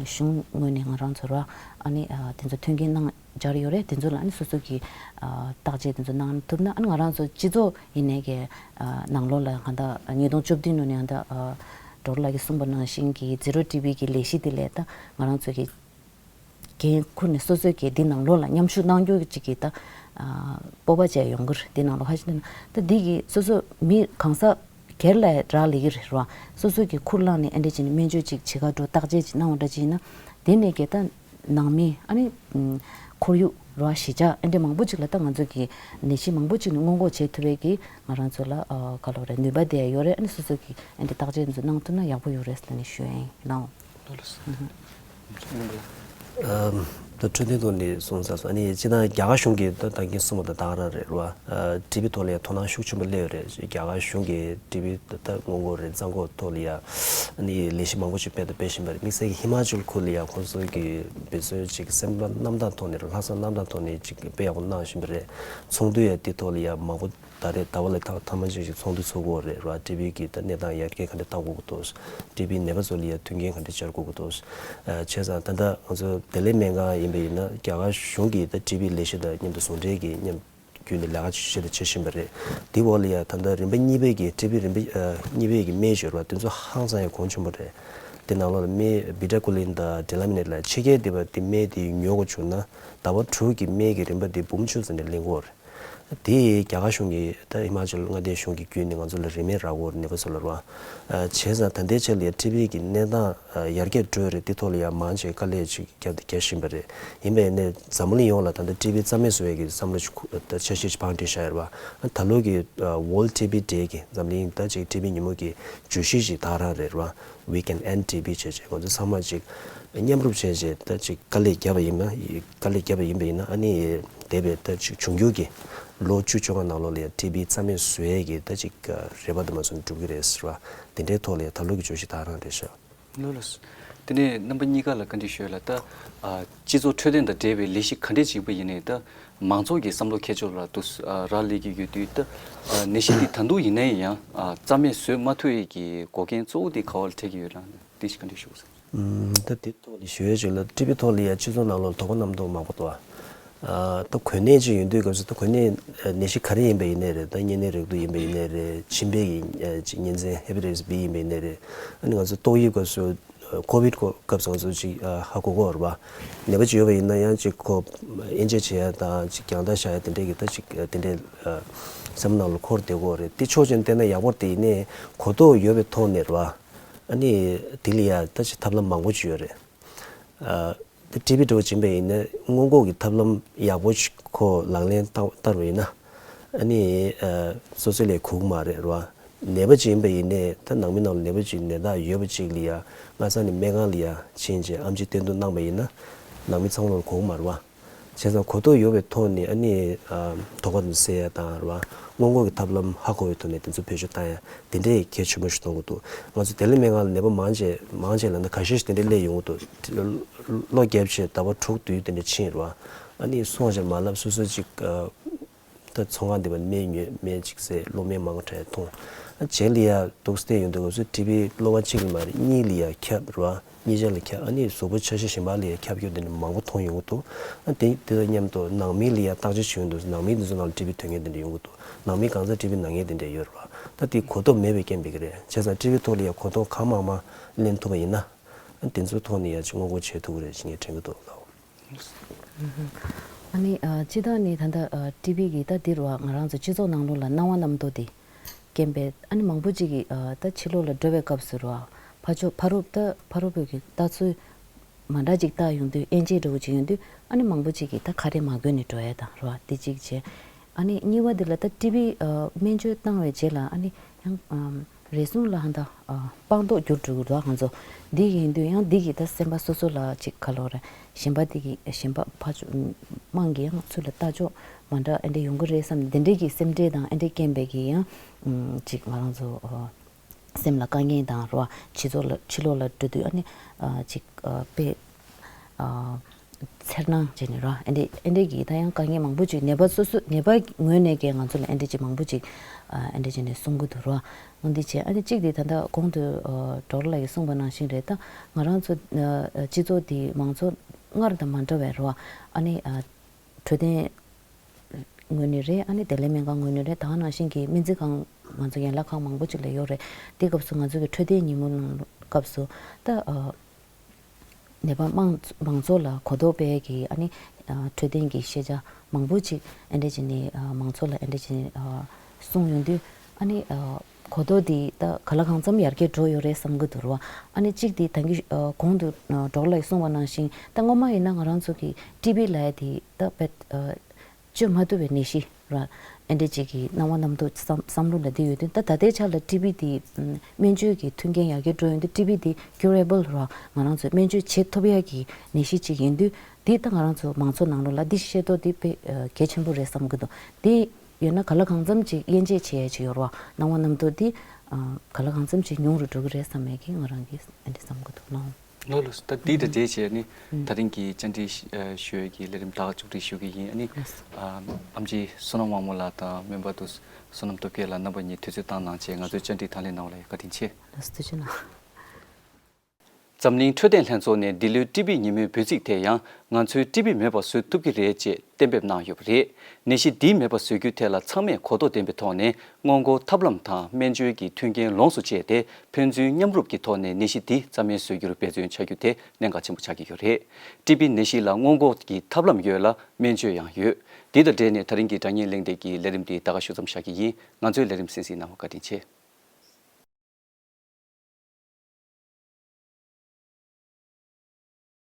གཞུང་ངོས་ནས་ང་རང་ཚོར་ཨ་ནི་ཨ་དེ་ཚོ་མཐུན་རྐྱེན་གནང་སྦྱར་ཡོད་རེད། དེ་ཚོ་ལ་ཨ་ནི་སོ་སོ་གི་ཨ་བརྟག་དཔྱད་དེ་ཚོ་གནང་ཐུབ་ན། ཨ་ནི་ང་རང་ཚོ་སྤྱི་ཚོགས་ཡིན་ནའི་གི་ཨ་ནང་ལོགས་ལ་གང་ལྟར་ཉིས་སྟོང་བཅུ་བདུན་ལོ་ནས་ཨ་ད་ཨ་ཌོག་ཊར་ལགས་ཀྱིས་གསུངས་པ་ནང་བཞིན་གྱི་ཛི་རོ་ཊི་བི་གི་ལས་གཞི་དེ་ལས་ད་ང་རང་ཚོ་གི་འགན་ཁུར་ནས་སོ་སོས་གི་འདི་ནང་ལོགས་ལ་མཉམ་ཞུགས་གནང་རྒྱུ་ཅིག་གི་ད་ཨ་སྤོབས་པ་བྱས་ཡོང་གི་རེད། འདི་ནང་ལོགས་ཧ་ཅང་ད་འདི་གི་སོ་སོ་མི་གང་ཟག་སྒེར་ལ་རག་ལས་ཀྱི་རེད་བ། སོ་སོ་གི་ཁུར་བླངས་ནས་ཨེ་འདྲ་བྱས་ནས་སྨན་བཅོས་ཅིག་བྱེད་ག་འགྲོ་བརྟག་དཔྱད་ཅིག་གནང་བ་འདྲ་ཅིག་ཡིན་ན། དེ་ནས་གི་ད་ནང་མི་ཨ་ནི་ཁོར་ཡུག་རེད་བ། གཞིས་ཆགས་ཨེ་འདྲ་མང་པོ་ཅིག་ལ་ད་ང་ཚོ་གི་ནད་གཞི་མང་པོ་ཅིག་ནས་སྔོན་འགོག་བྱེད་ཐུབ་པའི་གི་ང་རང་ཚོ་ལ་ཨ་ག་ལབ་རེད། ནུས་པ་དེ་ཡོད་རེད། ཨ་ནི་སོ་སོ་གི་ཨེ་འདྲ་བརྟག་དཔྱད་འདི་ཚོ་གནང་ཐུབ་ན་ཡག་པོ་ཡོད་རེད་ཟེར་ནས་ཞུ་ཡ་ཡིན། ལགས། ལགས་སོ། ཨམ། ད་འཕྲོད་བསྟེན་ཐོག་ནས་གསུངས་ཚར་སོང་། ཨ་ནི་སྤྱིར་བཏང་རྒྱ་གར་གཞུང་གིས་ད་ད་གིན་གསུངས་པ་དང་ད་ག་རང་རེད་རེད་བ། ཨ་ཊི་བི་ཐོག་ལ་ཡང་དོ་སྣང་ཤུགས་ཆེན་པོ་སླེབས་ཡོད་རེད། རྒྱ་གར་གཞུང་གིས་ཊི་བི་ད་སྔོན་འགོག་རེད། རྩ་འགོག་ཐོག་ལ་ཡང་ཨ་ནི་ལས་གཞི་མང་པོ་ཞིག་སྤེལ་དང་སྤེལ་བཞིན་པ་རེད། དམིགས་བསལ་གྱི་ཧི་མ་ཅལ་ཁུལ་ལ་ཡང་ཁོང་ཚོ་གིས་འབད་བརྩོན་ཅིག་སེམས་པ་རྣམ་དག་ཐོག་ནས་རེད། ལྷག་བསམ་རྣམ་དག་ཐོག་ནས་ཅིག་དཔེ་ཡག་པོ་གནང་བཞིན་པ་རེད། ཚོགས་འདུ་ཡང་དེ་ཐོག་ལ་ཡང་མང་པོ་ད་རེས་ཟླ་བ་ལ་ཐ་ཐ་མ་ཅིག་ཅིག་ཚོགས་འདུ་ཚོགས་ཀྱི་ཡོད་རེད་ར། ཊི་བི་གི་ད་གནས་སྟངས་ཡར་རྒྱས་ག་འདྲ་གཏང་དགོས་ཀྱི་འདུག། ཊི་བི་ནད་པ་ཚོ་ལ་ཡ་མཐུན་རྐྱེན་ག་འདྲ་སྦྱར་དགོས་ཀྱི་འདུག། ཨ་བྱས་ཙང་ད་ལྟ་ང་ཚོ་བདེ་ལེགས་སྨན་ཁང་ཡིན་པ་ཡིན་ན་རྒྱ་གར་གཞུང་གི་ད་ཊི་བི་ལས་གཞི་དང་མཉམ་དུ་ཟུང་འབྲེལ་གྱིས་མཉམ་བརྒྱུད་ནས་ལས་ཀ་ཞིག་ད་བྱེད་བཞིན་པ་རེད། དེ་འོག་ལ་ཡ་ད་ལྟ་རིམ་པ་གཉིས་པའི་གི་ཊི་བི་རིམ་པ་ཨ་གཉིས་པའི་གི་སྨན་ཞིག་ཡོད་རེད་བ། དེ་ཚོ་ཧང་སང་ཡ་གོང་ཆེན་པོ་རེད། དེ་ནང་ལོགས་ལ་སྨན་བི་ཊ་ཀུ་ལིན་དང་ཌི་ལ་མི་ནེཊ་ལ་ཕྱི་རྒྱལ་དེ་བ་དེ་སྨན་དེ་ཉོ་དགོས་བྱུང་ན་ཟླ་བ་དྲུག་གི་སྨན་གྱི་རིན་པ་དེ་འབུམ་བཅུ་ཙམ་ནས་ལེན་དགོས་རེད། དེ་རྒྱ་གར་གཞུང་གིས་ད་ཧི་མ་ཅལ་མངའ་སྡེའི་གཞུང་གིས་བརྒྱུད་ནས་ང་ཚོ་ལ་རིན་མེད་རག་གོ་ནད་པ་ཚོ་ལ་རོ། ཨ་བྱས་ཙང་ད་ལྟའི་ཆར་ལ་ཡ་ཊི་བི་གི་གནས་སྟངས་ཨ་ཡར་རྒྱས་འགྲོ་རེད། དེ་ཐོག་ལ་ཡ་མང་ཆེ་དཀའ་ལས་ཅིག་བརྒྱབ་བརྒྱབ་བཞིན་པ་རེད། ཡིན་པས་ནས་འཛམ་གླིང་ཡོངས་ལ་ད་ལྟ་ཊི་བི་རྩ་མེད་བཟོ་ཡས་ཀྱི་བསམ་བློ་ཅིག་ཁུ་ད་འཆར་གཞི་ཅིག་བང་སྒྲིག་བཞག་ཡོད་རེད་བ། ཨ་ད་ལོ་གི་ཨ་World ཊི་བི་ཌེ་གི་འཛམ་གླིང་ད་ཅིག་ཊི་བི་ཉིན་མོ་གི་བརྗོད་གཞི་ཅིག་ད་རང་རེད་རེད་བ། We can end ཊི་བི་བྱས་བྱས་ང་ཚོ་ཚང་མ་ཅིག་མཉམ་རུབ་བྱས་བྱས་ད་ཅིག་དཀའ་ལས་བརྒྱབ་པ་ཡིན་ན། དཀའ་ལས་བརྒྱབ་པ་ཡིན་པ་ཡིན་ན་ཨ་ནི་འདས་པའི་ད་ཅིག་འབྱུང་འགྱུར་གྱི་ལོ་བཅུ་བཅོ་ལྔ་ནང་ལོགས་ལ་ཡང་ཊི་བི་རྩ་མེད་བཟོ་ཡས་ཀྱི་ད་ཅིག་རེ་བ་དུ་མ་སོང་འགྲུབ་ཀྱི་རེད་ཟེར་བ། དེ་འདྲའི་ཐོག་ལ་ཡང་ད་ལོ་གི་བརྗོད་གཞི་ད་རང་རེད་ཤག། ལགས་ལགས་སོ། དེ་ནས་རྣམ་པ་གཉིས་ཀ་ལ་བཀའ་འདྲི་ཞུ་ཡ་ལ། ད་ཨ་སྤྱི་ཚོགས་འཕྲོད་བསྟེན་དང་འབྲེལ་བའི་ལས་གཞི་ག་འདྲས་ཅིག་པ་ཡིན་ནའི་ད་མང་ཚོགས་ཀྱི་བསམ་བློ་ཁྱེར་ཆོག་ལ་འདུག་ཨ་རག་ལས་ཀྱི་ཡོད་དུས། ད་ཨ་ནད་གཞི་འདི་ད་དུང་ཡིན་ནའི་ཡང་ཨ་རྩ་མེད་བཟོ་མ་ཐུབ་ཡས་ཀྱི་འགོག་རྐྱེན་གཙོ་བོ་དེ་ག་བ་ལ་འཕྲད་ཀྱི་ཡོད་ལ་འདི་ཞིག་བཀའ་འདྲི་ཞུ་དགོས་ཟེར། ཨུམ། ད་དེ་ཐོག་ལ་ཞུ་ཡ་ཅིག་ལ། ཊི་བི་ཐོག་ལ་ཡ་སྤྱི་ཚོགས་ནང་ལོགས་དོགས་པ་རྣམ་རྟོག་མང་པོ་འདུག་ཨ། ད་གོ་གནས་ཅིག་ཡོད་དུས་སྐབས་སུ་ད་གོ་གནས་ནད་གཞི་ག་རེ་ཡིན་པ་ཡིན་ནའི་རེད། ད་གཉན་ནད་རེག་དུག་ཡིན་པ་ཡིན་ནའི་རེད། མཆིན་པའི་གི་ཅིག་གཉན་ཚད་ཧེ་པ་ཊའི་ཊི་སི་བི་ཡིན་པ་ཡིན་ནའི་རེད། ཨ་ནི་ང་ཚོ་ཏོག་དབྱིབས་སྐབས་སུ་ཀོ་བིད་སྐབས་སུ་ང་ཚོ་ཅིག་ཧ་གོ་གི་ཡོད་རེད་པ། ནད་པ་ཅིག་ཡོད་པ་ཡིན་ན་ཡང་ཅིག་ཁོ་དབྱེ་འབྱེད་བྱེད་ཡ་དང་ཅིག་རྒྱང་ལྟ་བཞག་ཡ་དེ་འདྲའི་གི་ད་ཅིག་དེ་འདྲའི་བསམ་བློ་ནང་ལ་འཁོར་བསྡད་ཀྱི་ཡོད་རེད། དེ་ཕྱོགས་ཅིག་ནས་བལྟས་ན་ཡག་པོ་རེད། དེ་ཡིན་ནའི་གོ་རྟོགས་ཡོད་པའི་ཐོག་ནས་རེད་པ། ཨ་ནི་དེ་ལ་ཡ་ད་ཅིག་ཐབས་ལམ་མང་པོ་ཅིག་ཡོད་རེད། ཨ། ད་ཊི་བི་འདྲ་བོ་ཅིག་ཡིན་པ་ཡིན་ན་སྔོན་འགོག་གི་ཐབས་ལམ་ཡག་པོ་ཞིག་ཁོ་ལག་ལེན་བསྟར་བསྟར་བ་ཡིན་ན། ཨ་ནི་ཨ་སོ་སོ་ལ་གོ་གི་མ་རེད་རེད་པ། ནད་པ་ཅིག་ཡིན་པ་ཡིན་ནའི་ད་ནང་མི་ནང་ལ་ནད་པ་ཅིག་ནད་རྟགས་ཡོད་པ་ཅིག་ལ་ཡ་སྔ་ས་ནས་སྨན་ཁང་ལ་ཡ་ཕྱིན་བྱས་ཨེམ་ཆི་བསྟེན་གཏུག་གནང་བ་ཡིན་ན་ནང་མི་ཚང་མ་ལ་གོ་གི་མ་རེད་པ། བྱས་ཙང་གོ་རྟོགས་ཡོད་པའི་ཐོག་ནས་ཨ་ནི་ཨ་དོགས་པ་དེ་སེལ་ཡ་དང་རེད་པ། སྔོན་འགོག་གི་ཐབས་ལམ་ཧ་གོ་བའི་ཐོག་ནས་དེ་ཚོ་བེད་སྤྱོད་བཏང་ཡ་དེ་འདྲའི་གལ་ཆེན་པོ་ཞིག་མཐོང་གི་འདུག། ང་ཚོ་བདེ་ལེགས་སྨན་ཁང་ལ་ནད་པ་མང་ཆེ་མང་ཆེ་ལབ་ན་ཁ་ཤས་ཤིག་དེ་འདྲའི་སླེབས་ཡོང་གི་འདུག། གློ་བརྒྱབ་བྱས་ཟླ་བ་དྲུག་བདུན་དེ་འདྲ་ཕྱིན་རེད་པ། ཨ་ནི་སོང་བྱས་མ་ལབ་སོ་སོ་ཅིག་ཨ་ད་ཚོང་ཁང་འདི་པ་སྨན་ཉོས་སྨན་ཅིག་བཟས་གློ་སྨན་མང་པོ་དྲག་ཡ་འཐུང་། ཨ་རྗེས་ལ་ཡ་འདུག་སེ་ཡོང་དུས་སྐབས་སུ་ཊི་བི་གློ་བ་གཅིག་ལ་མ་རེད་གཉིས་ལ་ཡ་ཁྱབ་རེད་པ། གཉིས་ཆ་ལ་ཁྱབ། ཨ་ནི་གཟུགས་པོ་ཆ་ཤས་གཞན་པ་ལ་ཡ་ཁྱབ་རྒྱུ་དེ་འདྲ་མང་པོ་མཐོང་ཡོང་གི་འདུག། ཨ་དེ་དེ་དང་མཉམ་དུ་ནང་མི་ལ་ཡ་བརྟག་དཔྱད་བྱེད་ཡོང་དུས་ནང་མི་དེ་ཚོ་ནང་ལ་ཊི་བི་ཐོན་མཁན་དེ་འདྲ་ཡོང་གི་འདུག། ནང་མི་གང་ཚང་ཊི་བི་ན་མཁན་དེ་འདྲ་ཡོད་རེད་པ། ད་དེ་གོ་རྟོགས་མེད་པའི་རྐྱེན་པས་ཀྱི་རེད། བྱས་ཙང་ཊི་བི་ཐོག་ལ་ཡ་གོ་རྟོགས་གང་མང་མང་ལེན་ཐུབ་པ་ཡིན་ན། ཨ་དེ་ཚོའི་ཐོག་ནས་ཡ་ཅིག་སྔོན་འགོག་བྱེད་ཐུབ་ཀྱི་རེད་ཅེས་ངས་དྲན་གྱི་འདུག་ལགས། ཨ་ནི་ཨ་སྤྱིར་བཏང་ནི་ད་ལྟ་ཨ་ཊི་བི་གི་ད་འདི་རུ་ང་རང་ཚོ་སྤྱི་ཚོགས་ནང་ལོགས་ལ་སྣང་བ་རྣམ་རྟོག་དེ་རྐྱེན་པས་ཨ་ནི་མང་པོ་ཅིག་གིས་ཨ་ད་ཕྱི་ལོགས་ལ་འགྲོ་བའི་སྐབས་སུ་རུ་ཨ་ཕར་ཕྱོགས་ཕ་རོལ་ད་ཕ་རོལ་པོ་གི་ལྟ་ཚུལ་མ་འདྲ་ཅིག་བལྟ་ཡོང་དུས་དབྱེ་འབྱེད་འདྲ་བོ་ཅིག་ཡོང་དུས་ཨ་ནི་མང་པོ་ཅིག་གིས་ད་ཁ་རས་མ་གོན་ནས་འགྲོ་ཡ་དང་རུ་ཨ་དེ་གཅིག་བྱས། ཨ་ནི་གཉིས་པ་འདི་ལ་ད་ཊི་བི་ཨ་སྨན་བཅོས་བཏང་བའི་རྗེས་ལ་ཨ་ནི་ཡང་ཨམ་རེ་ཟུང་ལ་ཧ་ད་ཨ་སྤངས་རྟོགས་འགྱུར་འགྲོ་གི་འདུག་ང་ཚོ། འདི་ཡིན་དུས་ཡང་འདི་གིས་ད་སེམས་པ་སོ་སོ་ལ་ཅིག་ག་ལོ་རེ་གཞན་པ་འདི་གིས་གཞན་པ་ཕར་ཚུར་དམངས་ཀྱིས་ཡང་ཚུར་ལ་ལྟ་ཕྱོགས་མ་འདྲ་ཨེ་འདྲ་ཡོང་གི་རེད་བསམ་འདི་འདྲའི་གི་སེམས་ཁྲལ་དང་ཨེ་འདྲའི་རྐྱེན་པས་ཀྱི་ཡང་ཨམ་ཅིག་ང་རང་ཚོ་ཨ་ སེམས་ལ་དཀའ་ངལ་དང་རོ། སྤྱི་ཚོགས་ལ་ཕྱི་ལོགས་ལ་འགྲོ་དུས་ཨ་ནི་ཨ་ཅིག་ཨ་དཔེ་ཨ་འཚེར་སྣང་བྱས་ནས་རོ། ཨེ་འདྲས་ཨེ་འདྲས་ཀྱི་ད་ཡང་དཀའ་ངལ་མང་པོ་ཅིག་ནད་པ་སོ་སོ་ནད་པ་ངོས་ནས་ཀྱང་ང་ཚོ་ལ་ཨེ་འདྲས་ཅིག་མང་པོ་ཅིག་ཨ་ཨེ་འདྲས་བྱས་ནས་གསུང་གི་འདུག་རོ། འོ་འདི་བྱས་ཨ་ནི་གཅིག་འདི་ད་ལྟ་གོང་དུ་ཨ་ཌོག་ཊར་ལགས་ཀྱིས་གསུངས་པ་ནང་བཞིན་རེད། ད་ང་རང་ཚོ་ཨ་སྤྱི་ཚོགས་འདི་མང་ཚོགས་སྔར་དང་མ་འདྲ་བའི་རོ། ཨ་ནི་ཨ་འཕྲོད་བསྟེན་ངོས་ནས་རེད། ཨ་ནི་བདེ་ལེགས་སྨན་ཁང་ངོས་ནས་རེད། ད་ག་ནང་བཞིན་གྱི་སྨན་རྩིས་ཁང་ང་ཚོ་ཡན་ལག་ཁང་མང་པོ་ཅིག་ལ་ཡོད་རེད། དེ་སྐབས་སུ་ང་ཚོ་གི་འཕྲོད་བསྟེན་ཉིན་མོ་ནང་སྐབས་སུ་ད་ཨ་ནད་པ་མང་མང་ཚོགས་ལ་གོ་རྟོགས་སྤེལ་གྱི་ཨ་ནི་ཨ་འཕྲོད་བསྟེན་གྱི་ཤེས་བྱ་མང་པོ་ཅིག་ཨེ་འདྲས་བྱས་ནས་ཨ་མང་ཚོགས་ལ་ཨེ་འདྲས་བྱས་ནས་ཨ་གསུངས་ཡོང་དུས་ཨ་ནི་ཨ་གོ་རྟོགས་འདི་ད་ག་ལ་གང་འཚམ་ཡར་རྒྱས་འགྲོ་ཡོད་རེད་བསམ་གྱི་འདུག་རོ། ཨ་ནི་གཅིག་འདི་ད་གིན་ཨ་གོང་དུ་ཨ་ཌོག་ཊར་ལགས་ཀྱིས་གསུངས་པ་ནང་བཞིན་ད་སྔོན་མ་ཡིན་ན་ང་རང་ཚོ་གི་ཊི་བི་ལབ་ཡ་དེ་ད་དཔེ་ཨ་བཅོས་མ་ཐུབ་པའི་ནད་གཞི་ར། ཨེ་འདྲ་ཅིག་གི་སྣང་བ་རྣམ་རྟོག་བསམ་བསམ་བློ་ལ་འདི་ཡོད་དུས་ད་ད་ལྟའི་ཆ་ལ་ཊི་བི་དེ་སྨན་བཅོས་ཀྱི་མཐུན་རྐྱེན་ཡར་རྒྱས་འགྲོ་ཡོང་དུས་ཊི་བི་དེ་ཀུ་རེ་བལ་ར། ང་རང་ཚོས་སྨན་བཅོས་བྱེད་ཐུབ་ཡ་གི་ནད་གཞི་ཅིག་ཡིན་དུས་འདི་ད་ང་རང་ཚོ་མང་ཚོགས་ནང་ལོགས་ལ་འདི་ཤེས་རྟོགས་འདི་དཔེ་གལ་ཆེན་པོ་རེད་བསམ་གི་འདུག་དེ་ཡོད་ན་ག་ལ་གང་འཚམ་ཅིག་དབྱེ་འབྱེད་བྱེད་ཡ་ཅིག་ཡོད་ར། སྣང་བ་རྣམ་རྟོག་འདི་ག་ལ་གང་འཚམ་ཅིག་ཉུང་རུ་འགྲོ་གི་རེད་བསམ་ཡ་གི་ང་རང་གིས་འདི་བསམ་གི་འདུག་ལགས། ལགས་ལགས་སོ། ད་འདི་དང་འབྲེལ་བྱས་ནི་ད་རིང་གི་བཅར་འདྲི་ཞུ་ཡས་ཀྱི་ལས་རིམ་ད་ག་མཇུག་སྒྲིལ་ཞུ་གི་ཡིན། ཨ་ནི་ཨ་ཨེམ་ཆི་བསོད་ནམས་དབང་མོ་ལགས་དང་སྨན་པ་དུ་བསོད་ནམས་སྟོབས་རྒྱས་ལགས་རྣམ་པ་གཉིས་དུས་ཚོད་བཏང་གནང་བྱས་ང་ཚོའི་བཅར་འདྲི་དང་ལེན་གནང་བ་ལ་བཀའ་དྲིན་ཆེ། ལགས་སོ་ཐུགས་རྗེ་གནང་། འཛམ་གླིང་འཕྲོད་བསྟེན་ལྷན་ཚོགས་ནས་འདི་ལོའི་ཊི་བི་ཉིན་མོའི་འབོད་ཚིག་དེ་ཡང་ང་ཚོའི་ཊི་བི་མེད་པ་བཟོ་ཐུབ་ཀྱི་རེད་ཅེས་གཏན་འབེབས་གནང་ཡོད་པ་རེད། ནད་གཞི་འདི་མེད་པ་བཟོ་རྒྱུའི་ཐད་ལ་ཚང་མས་གོ་རྟོགས་ལྡན་པའི་ཐོག་ནས་སྔོན་འགོག་ཐབས་ལམ་དང་སྨན་བཅོས་ཀྱི་མཐུན་རྐྱེན་ལོངས་སུ་སྤྱད་དེ་ཕན་ཚུན་མཉམ་རུབ་ཀྱི་ཐོག་ནས་ནད་གཞི་འདི་རྩ་མེད་བཟོ་རྒྱུར་འབད་བརྩོན་བྱ་རྒྱུ་དེ་གནད་འགག་ཆེན་པོ་ཆགས་ཀྱི་ཡོད་རེད། ཊི་བི་ནད་གཞི་ལ་སྔོན་འགོག་གི་ཐབས་ལམ་ཡོད་ལ་སྨན་བཅོས་ཡང་ཡོད། འདི་དང་འབྲེལ་ནས་ད་རིང་གི་དྲ་བརྙན་གླེང་སྟེགས་ཀྱི་ལས་རིམ་འདི་ད་ག་ཞུ་མཚམས་བཞག་གི་ཡིན། ང་ཚོའི་ལས་རིམ་གསན་གཟིགས་གནང་བར་བཀའ་དྲིན་ཆེ།